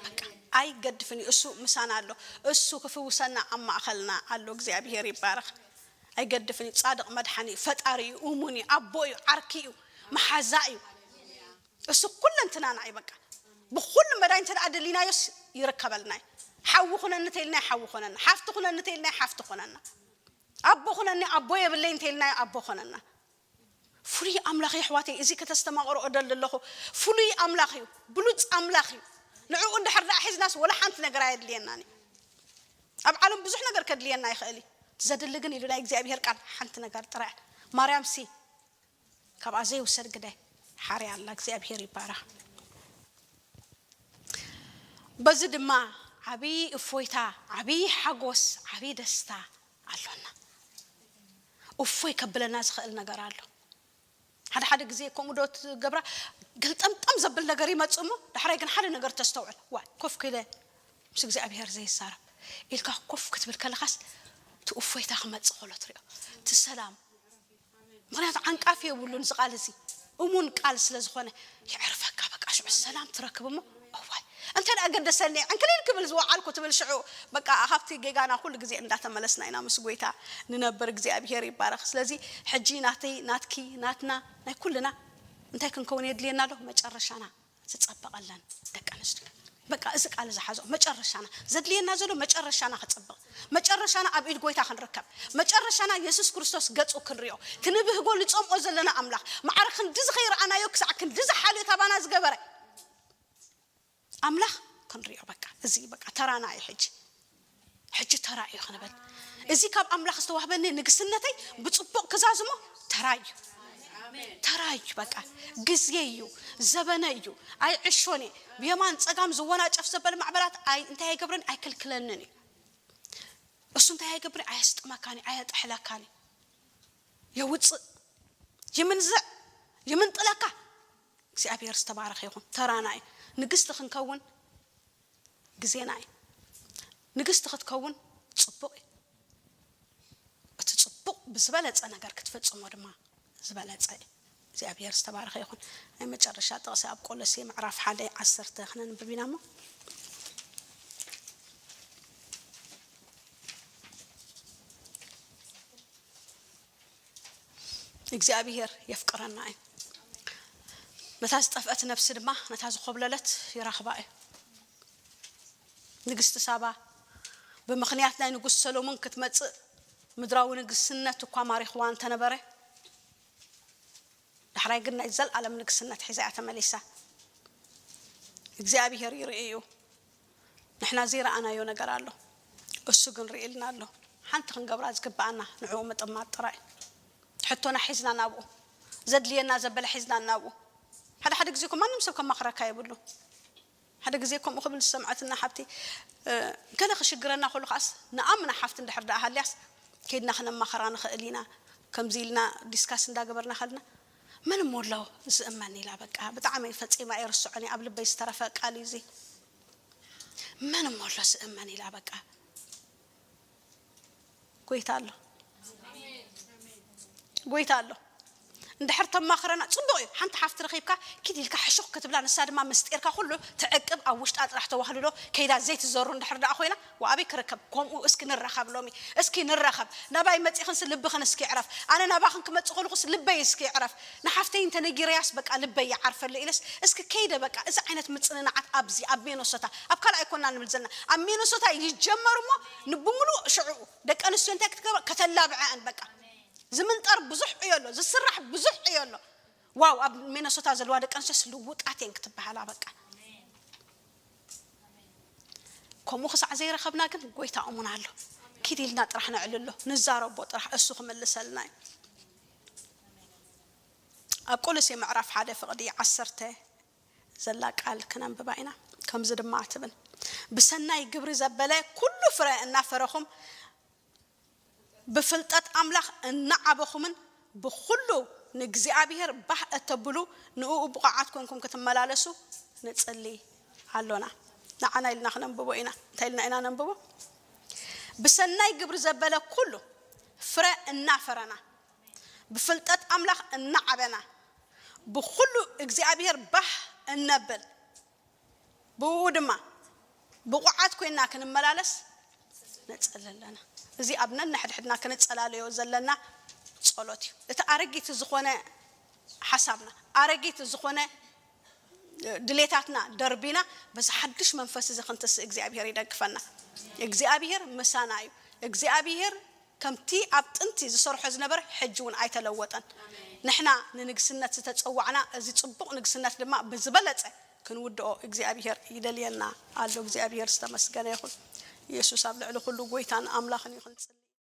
በቃ ኣይገድፍን እዩ። እሱ ምሳና ኣሎ። እሱ ክፍውሰና ኣብ ማእኸልና ኣሎ። እግዚኣብሔር ይባረኽ። ኣይገድፍን እዩ። ጻድቕ መድሓኒ እዩ፣ ፈጣሪ እዩ፣ እሙን እዩ፣ ኣቦ እዩ፣ ዓርኪ እዩ፣ መሓዛ እዩ። እሱ ኩለንትናና እዩ። በቃ ብኩሉ መዳይ እንተ ደኣ ደሊናዮስ ይርከበልና እዩ። ሓዊ ኩነኒ እንተኢልናዮ ሓዊ ኮነና፣ ሓፍቲ ኩነኒ እንተኢልናዮ ሓፍቲ ኮነና፣ ኣቦ ኩነኒ ኣቦ የብለይ እንተኢልናዮ ኣቦ ኮነና። ፍሉይ ኣምላኽ እዩ ኣሕዋተይ። እዚ ከተስተማቕሮ እደሊ ኣለኹ። ፍሉይ ኣምላኽ እዩ፣ ብሉጽ ኣምላኽ እዩ። ንዕኡ እንድሕር ደኣ ሒዝናስ ወላ ሓንቲ ነገር ኣየድልየናን እዩ። ኣብ ዓለም ብዙሕ ነገር ከድልየና ይኽእል እዩ። ዘድሊ ግን ኢሉ ናይ እግዚኣብሔር ቃል ሓንቲ ነገር ጥራይ። ማርያም ሲ ካብኣ ዘይውሰድ ግደ ሓርያ ኣላ። እግዚኣብሔር ይባረኽ። በዚ ድማ ዓብዪ እፎይታ፣ ዓብዪ ሓጎስ፣ ዓብዪ ደስታ ኣሎና። እፎይ ከብለና ዝኽእል ነገር ኣሎ። ሓደ ሓደ ግዜ ከምኡ ዶ ትገብራ? ገልጠምጠም ዘብል ነገር ይመጽእ እሞ ዳሕራይ ግን ሓደ ነገር ተስተውዕል። ዋይ፣ ኮፍ ክኢለ ምስ እግዚኣብሔር ዘይዛረብ ኢልካ ኮፍ ክትብል ከለኻስ፣ እቲ እፎይታ ክመጽእ ከሎ ትሪኦ፣ እቲ ሰላም። ምኽንያቱ ዓንቃፊ የብሉን እዚ ቃል እዚ፣ እሙን ቃል ስለ ዝኾነ የዕርፈካ። በቃ ሽዑ ሰላም ትረክብ እሞ፣ እዋይ፣ እንተ ደኣ ገደሰኒ ዕንክሊል ክብል ዝወዓልኩ ትብል ሽዑ። በቃ ካብቲ ጌጋና ኩሉ ግዜ እንዳተመለስና ኢና ምስ ጎይታ ንነብር። እግዚኣብሔር ይባረኽ። ስለዚ ሕጂ ናተይ፣ ናትኪ፣ ናትና፣ ናይ ኩልና እንታይ ክንከውን የድልየና ኣሎ? መጨረሻና ዝጸበቐለን ደቂ ኣንስትዮ። በቃ እዚ ቃል ዝሓዞ መጨረሻና፣ ዘድልየና ዘሎ መጨረሻና ክጽብቕ፣ መጨረሻና ኣብ ኢድ ጎይታ ክንርከብ፣ መጨረሻና የሱስ ክርስቶስ ገጹ ክንሪኦ፣ እቲ ንብህጎ ንጸምኦ ዘለና ኣምላኽ፣ ማዕረ ክንዲ ዝኸይረኣናዮ ክሳዕ ክንዲ ዝሓልዮ ታባና ዝገበረ ኣምላኽ ክንሪኦ። በቃ እዚ በቃ ተራና እዩ ሕጂ። ሕጂ ተራ እዩ ክንብል። እዚ ካብ ኣምላኽ ዝተዋህበኒ ንግስነተይ ብጽቡቕ ክዛዝሞ ተራ እዩ። ተራ እዩ በቃ። ግዜ እዩ፣ ዘበነ እዩ። ኣይዕሾን እየ። ብየማን ጸጋም ዝወናጨፍ ዘበለ ማዕበላት ኣይ-፣ እንታይ ኣይገብረን፣ ኣይክልክለንን እዩ። እሱ እንታይ ኣይገብርን፣ ኣየስጥመካን እዩ፣ ኣየጥሕለካን እዩ። የውጽእ፣ ይምንዝዕ፣ ይምንጥለካ። እግዚኣብሔር ዝተባረኸ ይኹን። ተራና እዩ። ንግስቲ ክንከውን ግዜና እዩ። ንግስቲ ክትከውን ጽቡቕ እዩ። እቲ ጽቡቕ ብዝበለጸ ነገር ክትፍጽሞ ድማ ዝበለጸ እዩ። እግዚኣብሔር ዝተባረኸ ይኹን። ናይ መጨረሻ ጥቕሲ ኣብ ቆሎሴ ምዕራፍ ሓደ ዓሰርተ ክነንብብ ኢና እሞ፣ እግዚኣብሔር የፍቅረና እዩ። ነታ ዝጠፍአት ነፍሲ ድማ ነታ ዝኾብለለት ይረኽባ እዩ። ንግስቲ ሳባ ብምኽንያት ናይ ንጉስ ሰሎሞን ክትመጽእ ምድራዊ ንግስነት እኳ ማሪኽዋ እንተነበረ፣ ዳሕራይ ግን ናይ ዘልኣለም ንግስነት ሒዛ እያ ተመሊሳ። እግዚኣብሔር ይርኢ እዩ። ንሕና ዘይረኣናዮ ነገር ኣሎ፣ እሱ ግን ርኢልና ኣሎ። ሓንቲ ክንገብራ ዝግብኣና ንዕኡ ምጥማት ጥራይ። ሕቶና ሒዝና ናብኡ፣ ዘድልየና ዘበለ ሒዝና ናብኡ። ሓደ ሓደ ግዜ እኮ ማንም ሰብ ከማኽረካ የብሉ። ሓደ ግዜ ከምኡ ክብል ዝሰምዐትና ሓብቲ፣ እ፣ ገለ ክሽግረና ከሎ ከኣስ ንኣምና ሓፍቲ እንድሕር ደኣ ሃልያስ ከይድና ክነማኸራ ንኽእል ኢና። ከምዚ ኢልና ዲስካስ እንዳገበርና ከልና፣ "መን እሞ ኣሎ ዝእመን?" ኢላ። በቃ ብጣዕሚ ፈጺማ ኣይርስዖን እየ፣ ኣብ ልበይ ዝተረፈ ቃል እዩ እዚ። "መን እሞ ኣሎ ዝእመን?" ኢላ። በቃ ጎይታ ኣሎ፣ ጎይታ ኣሎ። እንድሕር ተማኽረና ጽቡቕ እዩ። ሓንቲ ሓፍቲ ረኺብካ ኪድ ኢልካ ሕሹኽ ክትብላ፣ ንሳ ድማ ምስጢርካ ኩሉ ትዕቅብ፣ ኣብ ውሽጣ ጥራሕ ተዋህልሎ፣ ከይዳ ዘይትዘሩ እንድሕር ደኣ ኮይና፣ ወኣበይ ክርከብ? ከምኡ እስኪ ንራኸብ ሎሚ፣ እስኪ ንራኸብ። ናባይ መጺኽንስ ልብኽን እስኪ ይዕረፍ። ኣነ ናባኽን ክመጽእ ከለኹስ ልበይ እስኪ ይዕረፍ። ንሓፍተይ እንተ ነጊረያስ በቃ ልበይ ይዓርፈሉ ኢለስ እስኪ ከይደ በቃ እዚ ዓይነት ምጽንናዓት ኣብዚ ኣብ ሚነሶታ፣ ኣብ ካልእ ኣይኮና ንብል ዘለና። ኣብ ሚነሶታ ይጀመር እሞ ንብምሉእ ሽዕኡ ደቂ ኣንስትዮ እንታይ ክትገብራ? ከተላብዐአን በቃ። ዝምንጠር ብዙሕ ዕዮ ኣሎ፣ ዝስራሕ ብዙሕ ዕዮ ኣሎ። ዋው፣ ኣብ ሚነሶታ ዘለዋ ደቂ ኣንስትዮስ ልውጣት እየን ክትበሃላ በቃ። ከምኡ ክሳዕ ዘይረኸብና ግን ጎይታ እሙን ኣሎ። ኪድ ኢልና ጥራሕ ነዕልሎ፣ ንዛረቦ ጥራሕ እሱ ክምልሰልና እዩ። ኣብ ቆሎሴ ምዕራፍ ሓደ ፍቕዲ ዓሰርተ ዘላ ቃል ክነንብባ ኢና። ከምዚ ድማ ትብል፣ ብሰናይ ግብሪ ዘበለ ኩሉ ፍረ እናፈረኹም ብፍልጠት ኣምላኽ እናዓበኹምን ብኹሉ ንእግዚኣብሔር ባህ እተብሉ ንእኡ ብቑዓት ኮንኩም ክትመላለሱ ንጽሊ ኣሎና። ንዓና ኢልና ክነንብቦ ኢና። እንታይ ኢልና ኢና ነንብቦ? ብሰናይ ግብሪ ዘበለ ኩሉ ፍረ እናፈረና ብፍልጠት ኣምላኽ እናዓበና ብኹሉ እግዚኣብሔር ባህ እነብል ብኡ ድማ ብቑዓት ኮይና ክንመላለስ ነጸሊ ኣለና። እዚ ኣብ ነንሕድሕድና ክንጸላለዮ ዘለና ጸሎት እዩ። እቲ ኣረጊት ዝኾነ ሓሳብና፣ ኣረጊት ዝኾነ ድሌታትና ደርቢና በዚ ሓድሽ መንፈስ እዚ ክንትስእ እግዚኣብሔር ይደግፈና። እግዚኣብሔር ምሳና እዩ። እግዚኣብሔር ከምቲ ኣብ ጥንቲ ዝሰርሖ ዝነበረ ሕጂ እውን ኣይተለወጠን። ንሕና ንንግስነት ዝተጸዋዕና፣ እዚ ጽቡቕ ንግስነት ድማ ብዝበለጸ ክንውድኦ እግዚኣብሔር ይደልየና ኣሎ። እግዚኣብሔር ዝተመስገነ ይኹን። ኢየሱስ ኣብ ልዕሊ ኩሉ ጎይታን ኣምላኽን እዩ። ክንጽሊ